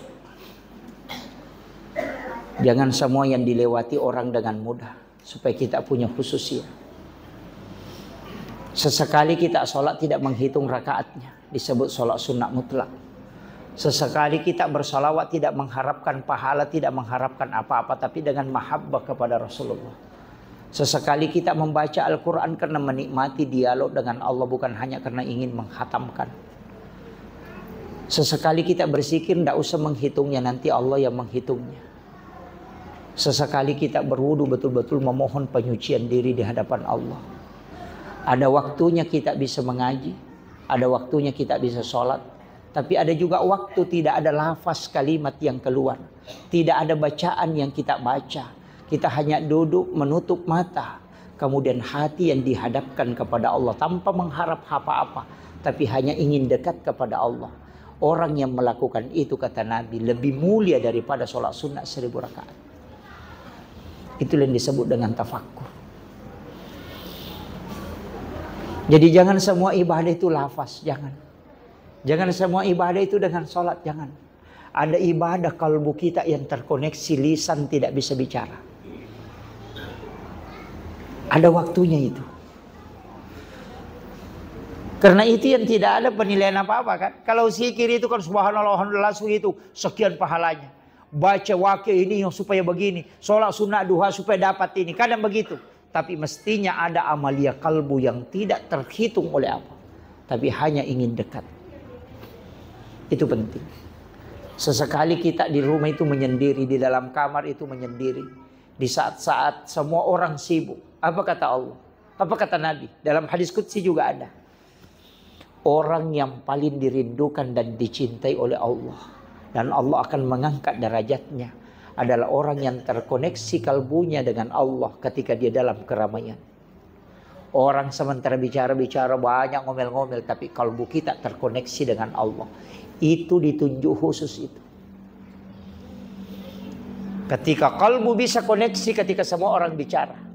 Jangan semua yang dilewati orang dengan mudah, supaya kita punya khususnya. Sesekali kita sholat tidak menghitung rakaatnya, disebut sholat sunnah mutlak. Sesekali kita bersalawat tidak mengharapkan pahala, tidak mengharapkan apa-apa, tapi dengan mahabbah kepada Rasulullah. Sesekali kita membaca Al-Quran karena menikmati dialog dengan Allah, bukan hanya karena ingin menghatamkan. Sesekali kita berzikir, ndak usah menghitungnya, nanti Allah yang menghitungnya. Sesekali kita berwudu, betul-betul memohon penyucian diri di hadapan Allah. Ada waktunya kita bisa mengaji, ada waktunya kita bisa sholat, tapi ada juga waktu tidak ada lafaz kalimat yang keluar, tidak ada bacaan yang kita baca. Kita hanya duduk menutup mata, kemudian hati yang dihadapkan kepada Allah tanpa mengharap apa-apa, tapi hanya ingin dekat kepada Allah. Orang yang melakukan itu, kata Nabi, lebih mulia daripada sholat sunnah seribu rakaat. Itulah yang disebut dengan tafakkur. Jadi jangan semua ibadah itu lafaz, jangan. Jangan semua ibadah itu dengan sholat, jangan. Ada ibadah kalbu kita yang terkoneksi, lisan tidak bisa bicara. Ada waktunya itu. Karena itu yang tidak ada penilaian apa-apa, kan. Kalau zikir itu kan subhanallah, alhamdulillah, langsung itu sekian pahalanya. Baca wakil ini yang supaya begini, sholat sunnah duha supaya dapat ini. Kadang begitu. Tapi mestinya ada amalia kalbu yang tidak terhitung oleh apa, tapi hanya ingin dekat. Itu penting. Sesekali kita di rumah itu menyendiri, di dalam kamar itu menyendiri. Di saat-saat semua orang sibuk. Apa kata Allah? Apa kata Nabi? Dalam hadis qudsi juga ada. Orang yang paling dirindukan dan dicintai oleh Allah, dan Allah akan mengangkat derajatnya, adalah orang yang terkoneksi kalbunya dengan Allah ketika dia dalam keramaian. Orang sementara bicara-bicara banyak, ngomel-ngomel, tapi kalbu kita terkoneksi dengan Allah. Itu ditunjuk khusus itu. Ketika kalbu bisa koneksi ketika semua orang bicara.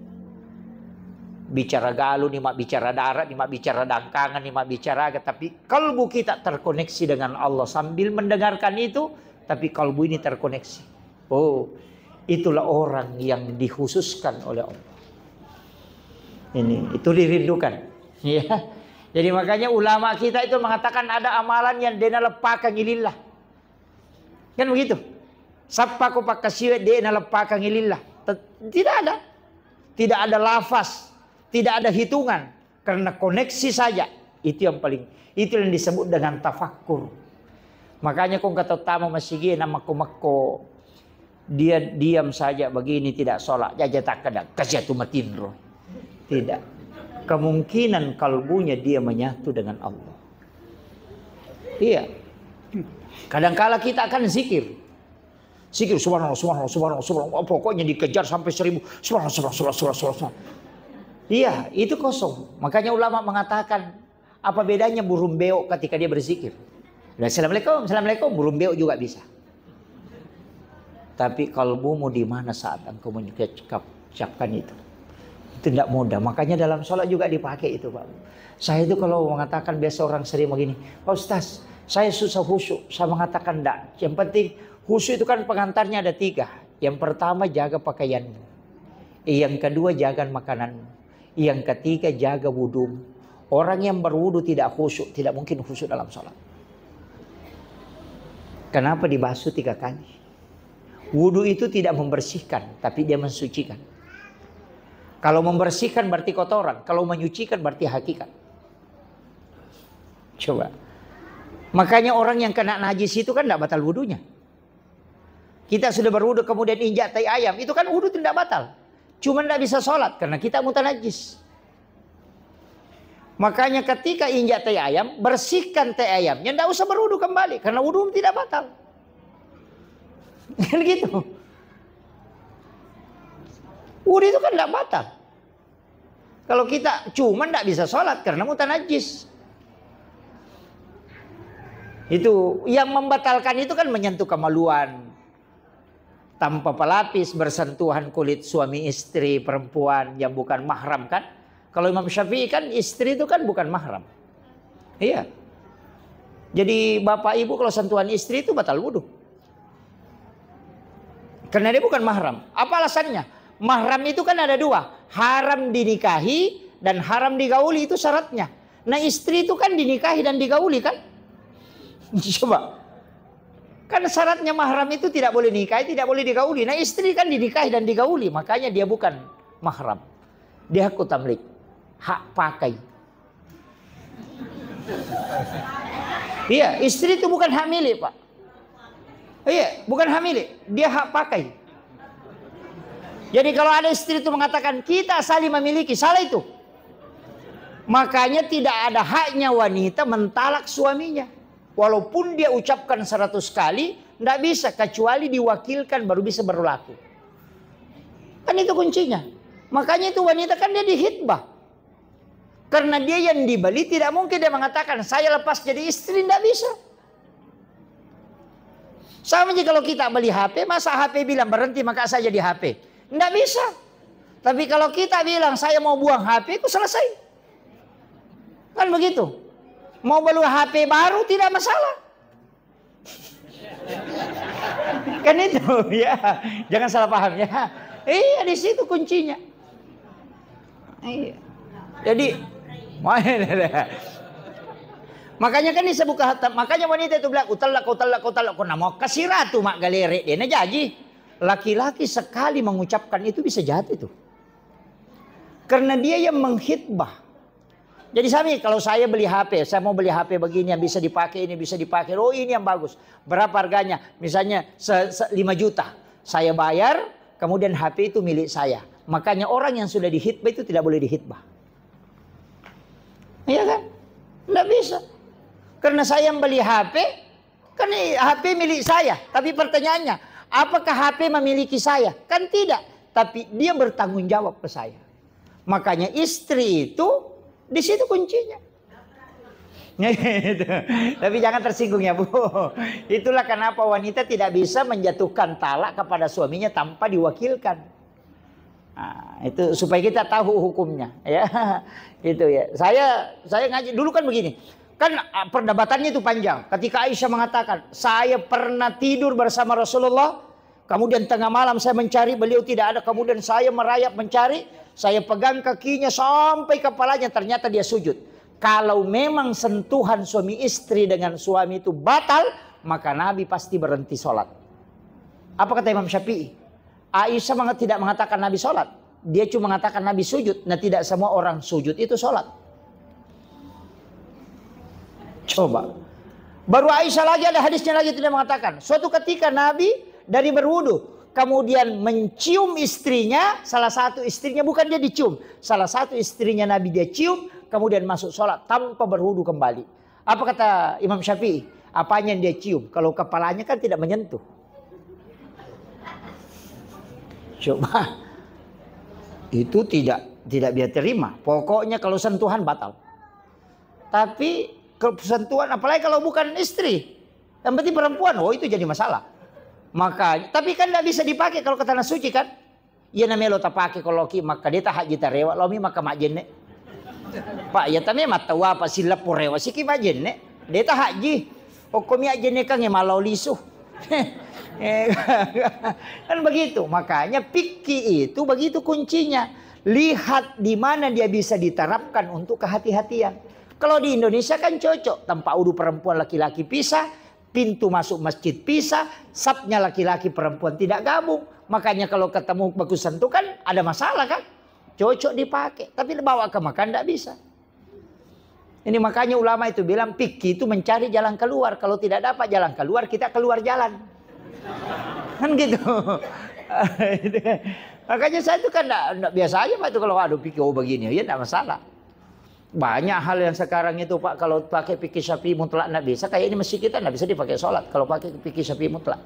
Bicara galu ni, mak bicara darat ni, mak bicara dangkangan ni, mak bicara aga, tapi kalbu kita terkoneksi dengan Allah sambil mendengarkan itu, tapi kalbu ini terkoneksi. Oh, itulah orang yang dikhususkan oleh Allah. Ini, itu dirindukan. Ya. Jadi makanya ulama kita itu mengatakan ada amalan yang dena leppakang ilillah. Kan begitu? Sappa ko pakkasiwe de' naleppakangi lillah. Te-, tidak ada. Tidak ada lafaz, tidak ada hitungan. Karena koneksi saja. Itu yang paling, itu yang disebut dengan tafakkur. Makanya ko engka tau tama masigi na makko-makko, dia diam saja begini, tidak sholat, jaja takkeda, "Kasiatu matinro." Tidak. Kemungkinan kalbunya dia menyatu dengan Allah. Iya. Kadangkala kita akan zikir. Zikir, "Subhanallah, subhanallah, subhanallah, subhanallah." Pokoknya dikejar sampai seribu. "Subhanallah, subhanallah, subhanallah, subhanallah, subhanallah." Iya, itu kosong. Makanya ulama mengatakan, apa bedanya burung beo ketika dia berzikir? Nah, "Assalamualaikum, assalamualaikum," burung beo juga bisa. Tapi kalbumu di mana saat engkau mengucapkan itu? Itu tidak mudah. Makanya dalam sholat juga dipakai itu, Pak. Saya itu kalau mengatakan, biasa orang sering begini, "Pak Ustaz, saya susah khusyuk." Saya mengatakan, "Ndak. Yang penting khusyuk itu kan pengantarnya ada tiga. Yang pertama, jaga pakaianmu. Yang kedua, jaga makananmu. Yang ketiga, jaga wudhu. Orang yang berwudu tidak khusyuk, tidak mungkin khusyuk dalam sholat." Kenapa dibasuh tiga kali? Wudu itu tidak membersihkan, tapi dia mensucikan. Kalau membersihkan berarti kotoran, kalau menyucikan berarti hakikat. Coba. Makanya orang yang kena najis itu kan tidak batal wudunya. Kita sudah berwudu kemudian injak tai ayam, itu kan wudu tidak batal. Cuma tidak bisa sholat karena kita mutanajis. Makanya ketika injak tai ayam, bersihkan tai ayamnya, ndak usah berwudu kembali karena wudu tidak batal. Kan gitu. Wudu itu kan ndak batal. Kalau kita cuma ndak bisa sholat karena mutanajis. Itu yang membatalkan itu kan menyentuh kemaluan, tanpa pelapis, bersentuhan kulit suami istri, perempuan yang bukan mahram kan. Kalau Imam Syafi'i kan istri itu kan bukan mahram. Iya. Jadi bapak ibu kalau sentuhan istri itu batal wudu. Karena dia bukan mahram. Apa alasannya? Mahram itu kan ada dua. Haram dinikahi dan haram digauli, itu syaratnya. Nah, istri itu kan dinikahi dan digauli kan? Coba. Kan syaratnya mahram itu tidak boleh nikahi, tidak boleh digauli. Nah, istri kan dinikahi dan digauli, makanya dia bukan mahram. Dia hakku tamlik, hak pakai. Iya, istri itu bukan hak milik, Pak. Iya, bukan hak milik, dia hak pakai. Jadi kalau ada istri itu mengatakan, "Kita saling memiliki," salah itu. Makanya tidak ada haknya wanita mentalak suaminya. Walaupun dia ucapkan seratus kali, ndak bisa kecuali diwakilkan baru bisa berlaku. Kan itu kuncinya. Makanya itu wanita kan dia dihitbah. Karena dia yang dibeli, tidak mungkin dia mengatakan, "Saya lepas jadi istri," ndak bisa. Sama aja kalau kita beli H P, masa H P bilang, "Berhenti maka saya jadi H P"? Ndak bisa. Tapi kalau kita bilang, "Saya mau buang H P-ku," selesai. Kan begitu. Mau beli H P baru tidak masalah. Kan itu, ya. Jangan salah paham ya. Iya, di situ kuncinya. Iya. Jadi, makanya kan disebut kehatan, makanya wanita itu bilang, "Utallak, utallak, utallak." Kok namo kasiratu mak galere, dia na jaji. Laki-laki sekali mengucapkan itu bisa jatuh itu. Karena dia yang menghitbah. Jadi, Sami, kalau saya beli H P, saya mau beli H P begini yang bisa dipakai, ini bisa dipakai, oh, ini yang bagus. Berapa harganya? Misalnya se, se, lima juta. Saya bayar, kemudian H P itu milik saya. Makanya orang yang sudah dihitbah itu tidak boleh dihitbah. Iya kan? Nggak bisa. Karena saya yang beli H P, kan ini H P milik saya. Tapi pertanyaannya, apakah H P memiliki saya? Kan tidak. Tapi dia bertanggung jawab ke saya. Makanya istri itu di situ kuncinya. Itu. Tapi jangan tersinggung ya, Bu. Itulah kenapa wanita tidak bisa menjatuhkan talak kepada suaminya tanpa diwakilkan. Nah, itu supaya kita tahu hukumnya, ya. Gitu ya. Saya saya ngaji dulu kan begini. Kan, ah, perdebatannya itu panjang. Ketika Aisyah mengatakan, "Saya pernah tidur bersama Rasulullah, kemudian tengah malam saya mencari, beliau tidak ada, kemudian saya merayap mencari, saya pegang kakinya sampai kepalanya, ternyata dia sujud." Kalau memang sentuhan suami istri dengan suami itu batal, maka Nabi pasti berhenti sholat. Apa kata Imam Syafi'i? Aisyah meng-, tidak mengatakan Nabi sholat. Dia cuma mengatakan Nabi sujud. Nah, tidak semua orang sujud itu sholat. Coba. Baru Aisyah lagi, ada hadisnya lagi, tidak mengatakan. Suatu ketika Nabi dari berwudu, kemudian mencium istrinya, salah satu istrinya, bukan dia dicium, salah satu istrinya Nabi dia cium, kemudian masuk sholat tanpa berwudu kembali. Apa kata Imam Syafi'i? Apanya yang dia cium? Kalau kepalanya kan tidak menyentuh. Coba. Itu tidak, tidak dia terima. Pokoknya kalau sentuhan batal. Tapi kalau sentuhan, apalagi kalau bukan istri, yang penting perempuan, oh, itu jadi masalah. Maka, tapi kan nggak bisa dipakai kalau ke tanah suci kan? Iya, namelo tapake ko loki Makkah, de tahajji tarewa, lomi Makkah majjenne. Pak, iya tame mattawa apa sileppo rewa siki majjenne. De tahajji. Okkomi ajjenne kange malao lisu. Eh, kan begitu. Makanya fikih itu begitu kuncinya. Lihat di mana dia bisa diterapkan untuk kehati-hatian. Kalau di Indonesia kan cocok, tempat wudhu perempuan laki-laki pisah, pintu masuk masjid pisah, safnya laki-laki perempuan tidak gabung. Makanya kalau ketemu baku sentuh kan ada masalah kan? Cocok dipakai, tapi bawa ke Mekah ndak bisa. Ini makanya ulama itu bilang fikih itu mencari jalan keluar. Kalau tidak dapat jalan keluar, kita keluar jalan. Kan gitu. Makanya saya itu kan ndak, ndak biasa aja Pak itu kalau aduh fikih, oh, begini, ya ndak masalah. Banyak hal yang sekarang itu Pak, kalau pakai fikih Syafi'i mutlak ndak bisa, kayak ini masjid kita ndak bisa dipakai sholat kalau pakai fikih Syafi'i mutlak.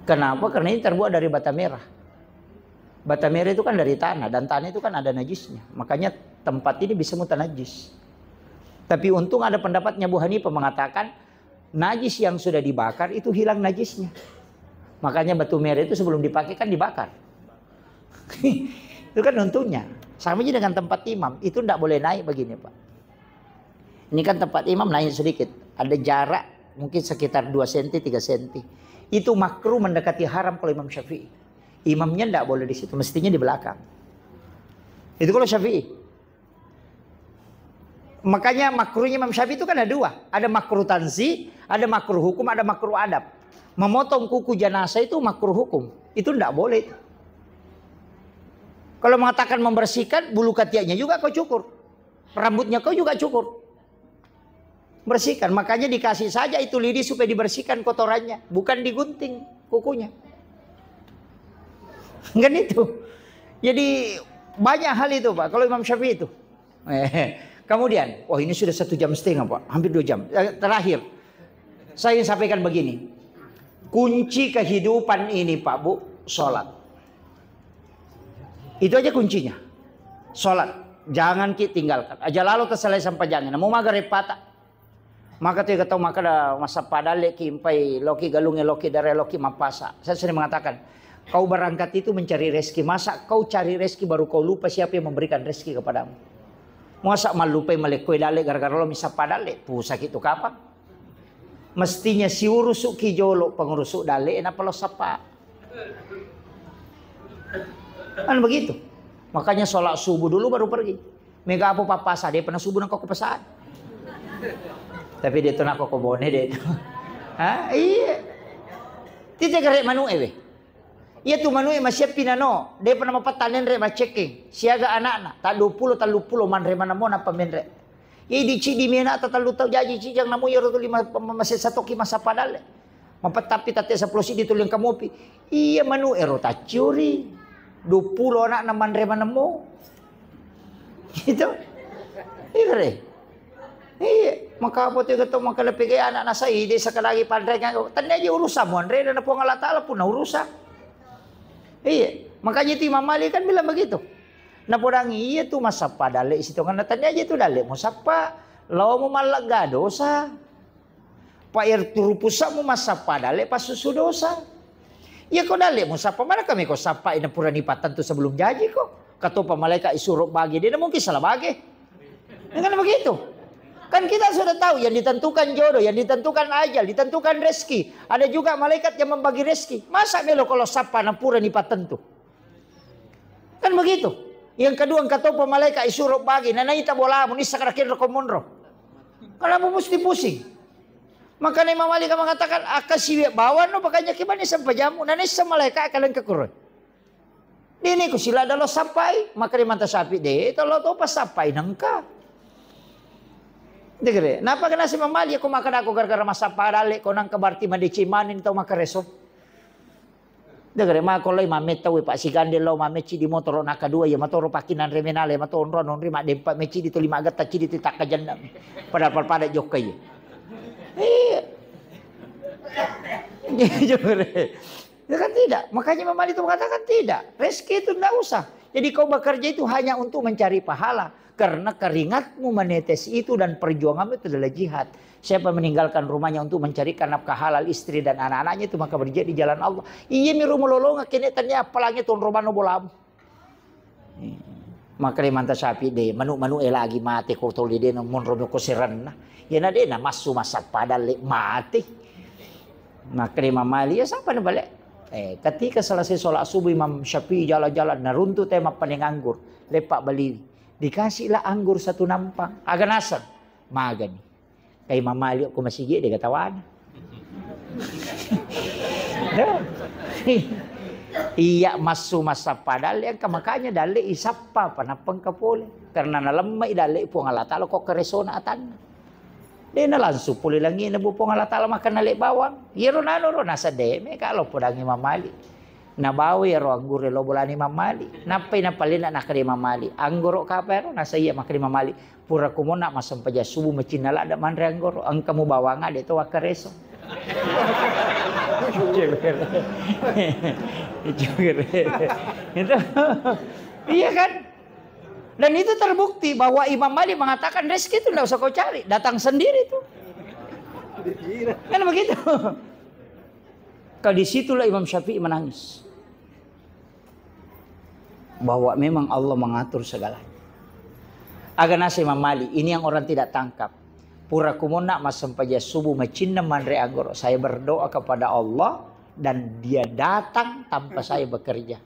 Kenapa? Karena ini terbuat dari bata merah. Bata merah itu kan dari tanah, dan tanah itu kan ada najisnya. Makanya tempat ini bisa mutanajis. Tapi untung ada pendapatnya Abu Hanifah mengatakan, najis yang sudah dibakar itu hilang najisnya. Makanya batu merah itu sebelum dipakai kan dibakar. Itu kan untungnya. Sama aja dengan tempat imam, itu ndak boleh naik begini, Pak. Ini kan tempat imam naik sedikit, ada jarak mungkin sekitar dua senti, tiga senti. Itu makruh mendekati haram kalau Imam Syafi'i. Imamnya ndak boleh di situ, mestinya di belakang. Itu kalau Syafi'i. Makanya makruhnya Imam Syafi'i itu kan ada dua. Ada makruh tanzih, ada makruh hukum, ada makruh adab. Memotong kuku jenazah itu makruh hukum. Itu ndak boleh itu. Kalau mengatakan membersihkan, bulu ketiaknya juga kau cukur. Rambutnya kau juga cukur. Bersihkan. Makanya dikasih saja itu lidi supaya dibersihkan kotorannya. Bukan digunting kukunya. Kan itu. Jadi banyak hal itu Pak. Kalau Imam Syafi'i itu. Eh, kemudian, oh ini sudah satu jam setengah Pak. Hampir dua jam. Eh, terakhir. Saya ingin sampaikan begini. Kunci kehidupan ini Pak Bu, sholat. Itu aja kuncinya. Sholat. Jangan ki tinggalkan. Aja lalo terselai sampajangnya. Namo maga repata. Maka tu tau maka da massappa dalle ki impai loki galunge loki dare loki mappasa. Saya sering mengatakan, kau berangkat itu mencari rezeki. Masa kau cari rezeki baru kau lupa siapa yang memberikan rezeki kepadamu? Masa mallupai malekkoi dalle gara-gara lo misappa dalle? Pusaki tu kapang. Mestinya siurusuki jolo pengurusuk dalle, nappa lo sappa. Kan begitu. Makanya sholat subuh dulu baru pergi. Mega apa papasa, dia pernah subuh nangko ke pasar. Tapi dia tu nako kobone dia tu. Hah? Iya. Tite gare manu ewe. Iya tu manu e masiappi nano. Dia pernah mapattanen re macekking. Siaga anakna. Tak dua puluh, tak dua puluh manre mana mo napa menre. Idi cidi mena ta tellu tau jaji cijang namu iyaro tuli ma-, ma-, masessa toki massappa dalle. Mapettappi tatte seppulo siddi tuli engka mopi. Iya manu ero tacciuri. Dua puluh anakna manre manemmo. Gitu. Iya kare. Iya, maka apa tu kata maka lepe gaya anak nasa ide sekali lagi panre kan. Tanya aja urusan mu anre dan Puang Allah Taala pun urusan. Iya, makanya itu Imam Malik kan bilang begitu. Napodangi iya tu massappa dalle sitonganna tania aja tu dalle musappa. Lao mu mallegga dosa. Pa iya turu pusa'mu massappa dalle passusu dosa. Iya ko dalle musappa mana kami ko sappa ina purani pattentu sebelum jaji ko. Katopa malaikat isuro bagi dia mungkin salah bagi. Kan begitu. Kan kita sudah tahu yang ditentukan jodoh, yang ditentukan ajal, ditentukan rezeki. Ada juga malaikat yang membagi rezeki. Masa melo kalau sappa na purani pattentu. Kan begitu. Yang kedua, engka topa malaika isuro bagi, nanaita bolamu, nissa karakenro ko monro. Kan kamu mesti pusing. Makanya Imam Malik mengatakan, "Akka siwe bawang no bakanya kibani sempajammu, nanessa malaika kaleng kekuroi." Ini ku sila dalo sappai, maka di mata sapi de, tolo to pas sappai nengka. Degere, napa kena si Imam Malik, aku makan aku gara-gara masappa dalle, ko nangka berarti madecimani tau makareso. Degere, mako lai mammetta we, Pak, sigande lao mammecci di motoro nakadua, ya matoro pakinan remenale, matonro nonri madempa mecci di tuli magetta cidi tu takkajenna. Padahal pada jokka iya. Iya. Jujur. Ya kan tidak. Makanya Imam Malik itu mengatakan tidak. Rezeki itu tidak usah. Jadi kau bekerja itu hanya untuk mencari pahala. Karena keringatmu menetes itu dan perjuanganmu itu adalah jihad. Siapa meninggalkan rumahnya untuk mencarikan nafkah halal istri dan anak-anaknya itu maka berjihad di jalan Allah. Iya miru melolonga kene tania apalagi tuan romano bolamu. Makre manta sapi de, manu-manu e lagi mate ko toli de, monro ko serenna. Yena de na massu masappa dalle mate. Makre Imam Malik, ya sapa na bale? Eh, ketika selesai sholat subuh Imam Syafi'i jalan-jalan, naruntu te mappaneng anggur, lepak beli. Dikasihlah anggur satu nampang. Aga naseng? Magani. Kai Imam Malik ko masigi de katawana. Iya massu masappa dalle engka makanya dalle isappa panappengka pole. Karena nalemmai dalle Puang Allah Taala ko keresona atanna. De na langsung pole langina bu Puang Allah Taala makan nale bawang. Yero nano ro nasa de me kalo podang Imam Malik. Nabawa iyaro angguru lo bolana Imam Malik. Nappai napalena nakkeda Imam Malik, "Anggoro kapa ero?" Nasa iya makkeda Imam Malik, "Pura kumona massempajang subuh macinna ladde manre anggoro, engka mubawanga de to wakkareso." Itu. Iya kan? Dan itu terbukti bahwa Imam Malik mengatakan rezeki itu ndak usah kau cari, datang sendiri tuh. Kan begitu. Kalau di situlah Imam Syafi'i menangis. Bahwa memang Allah mengatur segalanya. Aga nasa Imam Malik, ini yang orang tidak tangkap. Pura kumonna massempajang subuh macinna manre anggoro. Saya berdoa kepada Allah dan dia datang tanpa saya bekerja.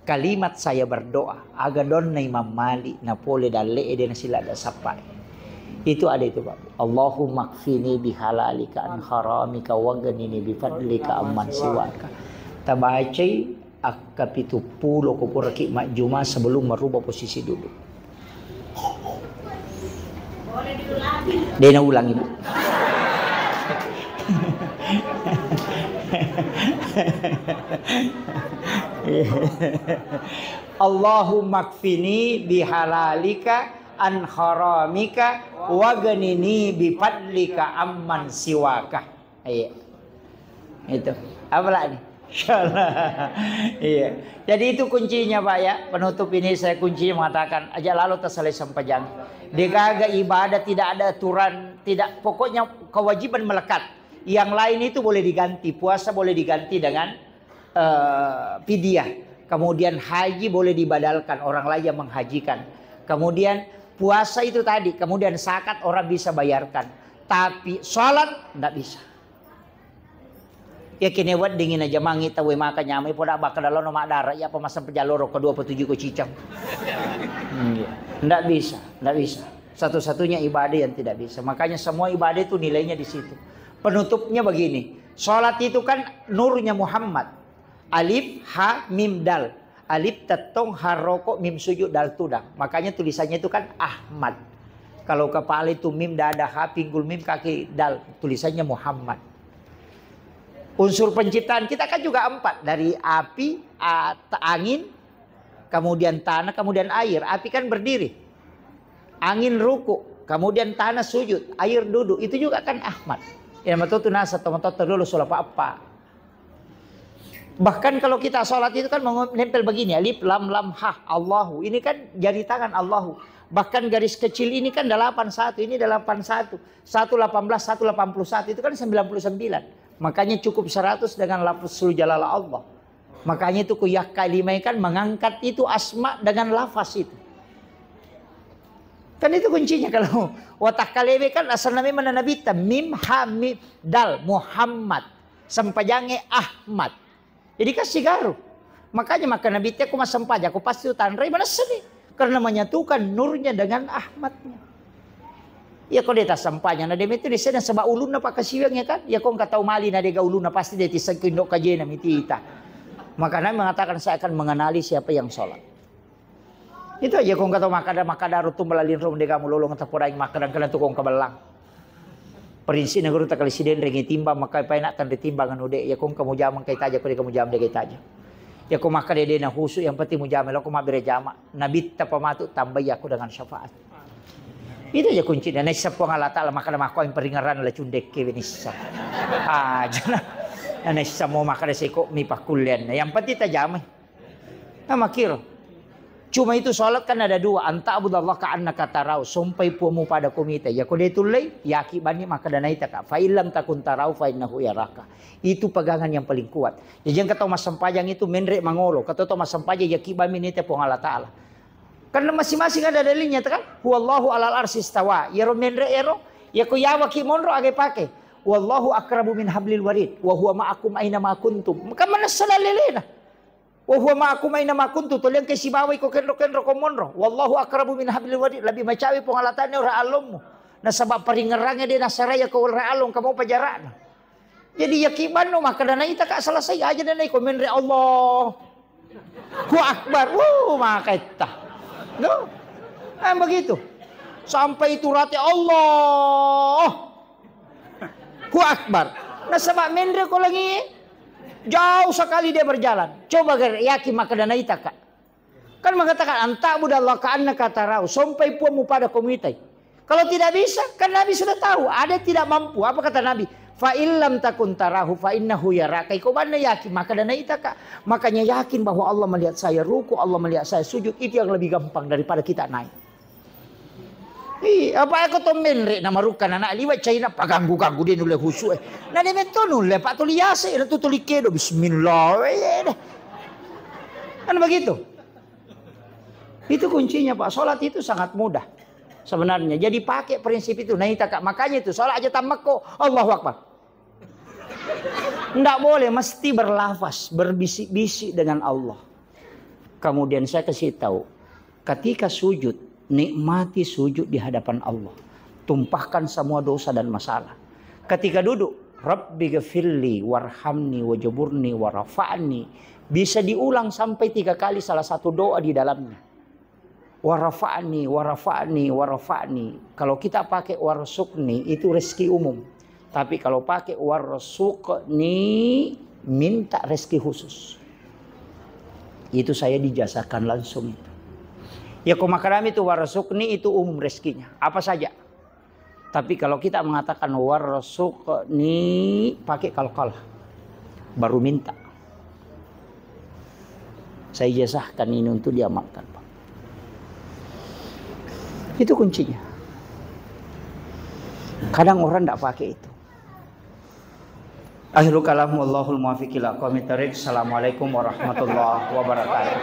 Kalimat saya berdoa, aga donna Imam Malik na pole dalle ede na sila da sappai. Itu ada itu, Pak. Allahumma kfini bihalalika an haramika wagnini bifadlika amman siwaka. Tabacai akka pitu pulo ko puraki majjuma sebelum merubah posisi duduk. De na ulang, Ibu. Allahumma kfini bihalalika an haramika wagnini bifadlika amman siwaka. Iya. Itu. Apa lagi? Insyaallah. Iya. Jadi itu kuncinya, Pak, ya. Penutup ini saya kuncinya mengatakan, aja lalu terselai sempajang. Degaga ibadah tidak ada aturan, tidak, pokoknya kewajiban melekat. Yang lain itu boleh diganti, puasa boleh diganti dengan eh, fidyah. Kemudian haji boleh dibadalkan, orang lain yang menghajikan. Kemudian puasa itu tadi, kemudian zakat orang bisa bayarkan. Tapi sholat ndak bisa. Ya kene wedding ina jamangi tau maka nyamai poda bakka dalono madara ya apa masang pejaloro kedua petuju ko cicang. Hmm, iya. Ndak bisa, ndak bisa. Satu-satunya ibadah yang tidak bisa. Makanya semua ibadah itu nilainya di situ. Penutupnya begini, sholat itu kan nurnya Muhammad. Alif, ha, mim, dal. Alif tettong, ha rokok, mim sujud, dal tudang. Makanya tulisannya itu kan Ahmad. Kalau kepala itu mim, dada, ha, pinggul mim, kaki dal, tulisannya Muhammad. Unsur penciptaan kita kan juga empat, dari api, a-, angin, kemudian tanah, kemudian air. Api kan berdiri. Angin ruku, kemudian tanah sujud, air duduk. Itu juga kan Ahmad. Ya, matotu nasa, tomo-toto dulu, sulapa apa. Bahkan kalau kita sholat itu kan mengo-, nempel begini, alif, lam, lam, ha, Allahu. Ini kan jari tangan Allahu. Bahkan garis kecil ini kan delapan satu, ini delapan satu. Satu delapan belas, satu delapan puluh satu, itu kan sembilan puluh sembilan. Makanya cukup seratus dengan lafzul jalalah Allah. Makanya itu ku yakka lima kan mengangkat itu asma dengan lafaz itu. Kan itu kuncinya kalau watak kalewe kan asal nama mana Nabi ta, mim, ha, mim, dal, Muhammad. Sempajange Ahmad. Jadi kan sigaru. Makanya maka Nabi te aku masempajang, aku pasti utanrai mana seni. Karena menyatukan nurnya dengan Ahmadnya. Iya ko de tassempajang na de metu de sedang sebab ulunna pakkasiwiang ya kan. Iya ko engka tau mali na de ga ulunna pasti de tissengki indo kajena mitita. Makanya mengatakan saya akan mengenali siapa yang sholat. Itu aja ko engka tau makkada, makkada rutung balalinro de ga mulolong tapodangi makkada kena tukong kabelang. Prinsipna guru takali sidenrengi timbang, maka paina tanri timbang anu de. Iya ko engka mujama engka itaja, ko de ga mujama de ga itaja. Iya ko makkada de na khusu, yang penting mujama lo ko mabbere jama. Nabitta pamatu tambai aku dengan syafaat. Itu aja kuncinya. Naissa Puang Allah Ta'ala makkada makko yang peringaran la cundekke wenissa. Ah, jana. Naissa mo makkada seko mi pakkullean. Yang penting tajamai. Nah, makkiro. Cuma itu sholat kan ada dua, anta abudallah ka annaka tarau, sompai puamu pada komita. Ya ko de tullei, yaki bani makkada naita ka. Fa illam takun tarau fa innahu yaraka. Itu pegangan yang paling kuat. Jadi yang kata massempajang itu menre mangolo, kata tau massempajang yaki bami nita Puang Allah Ta'ala. Karena masing-masing ada dalilnya, kan? Huwallahu alal arsy istawa. Yaro menre ero, ya ko yawaki monro aga pake. Wallahu aqrabu min hablil warid, wa huwa ma'akum aina ma kuntum. Kan manessa dalilena. Wa huwa ma'akum aina ma kuntum. Toliang ke sibawa iko kenro-kenro ko monro. Wallahu aqrabu min hablil warid. Lebih macawi Puang Allah Ta'ala ora alommu. Nasaba paringerrange de nasaraya ko ora along kamu pajarana. Jadi yakibanno makkada naita ka selesai aja dan naiko menre Allah. Hu Akbar. Wuh, makaetta. No? Kan begitu. Sampai itu rate Allah. Hu Akbar. Nasaba menre ko langi jauh sekali dia berjalan. Coba gare yakin makkada naita ka. Kan mengatakan, "Anta'budallaha ka'annaka tarahu." Sompai puamu pada komitai. Kalau tidak bisa, kan Nabi sudah tahu, ada yang tidak mampu. Apa kata Nabi? "Fa illam takun tarahu, fa innahu yaraka." Iko banna yakin, makkada naita ka. Makanya yakin bahwa Allah melihat saya ruku, Allah melihat saya sujud. Itu yang lebih gampang daripada kita naik. Ih, apa aku to menre na marukka na liwat China paganggu-ganggu dia nulle khusu eh. Na dia metto nulle pak tuli yase na tu tuli kedo bismillah. Eh, deh. Kan begitu. Itu kuncinya, Pak. Sholat itu sangat mudah sebenarnya. Jadi pakai prinsip itu. Nah, itu, Kak. Makanya itu sholat aja tamakko. Allahu Akbar. Ndak boleh, mesti berlafaz, berbisik-bisik dengan Allah. Kemudian saya kasih tahu, ketika sujud, nikmati sujud di hadapan Allah. Tumpahkan semua dosa dan masalah. Ketika duduk, "Rabbi ghafirli warhamni wajaburni warafa'ni." Bisa diulang sampai tiga kali salah satu doa di dalamnya. "Warafa'ni, warafa'ni, warafa'ni." Kalau kita pakai "warzuqni", itu rezeki umum. Tapi kalau pakai "warzuqni", minta rezeki khusus. Itu saya dijazakan langsung itu. Ya, ko makkadami itu "warzuqni" itu umum rezekinya. Apa saja. Tapi kalau kita mengatakan "warzuqni", pakai qalqalah. Baru minta. Saya ijazahkan ini untuk diamalkan, Pak. Itu kuncinya. Kadang orang ndak pakai itu. Akhirul kalam, wallahul muwaffiq ila aqwamit thariq. Assalamualaikum warahmatullahi wabarakatuh.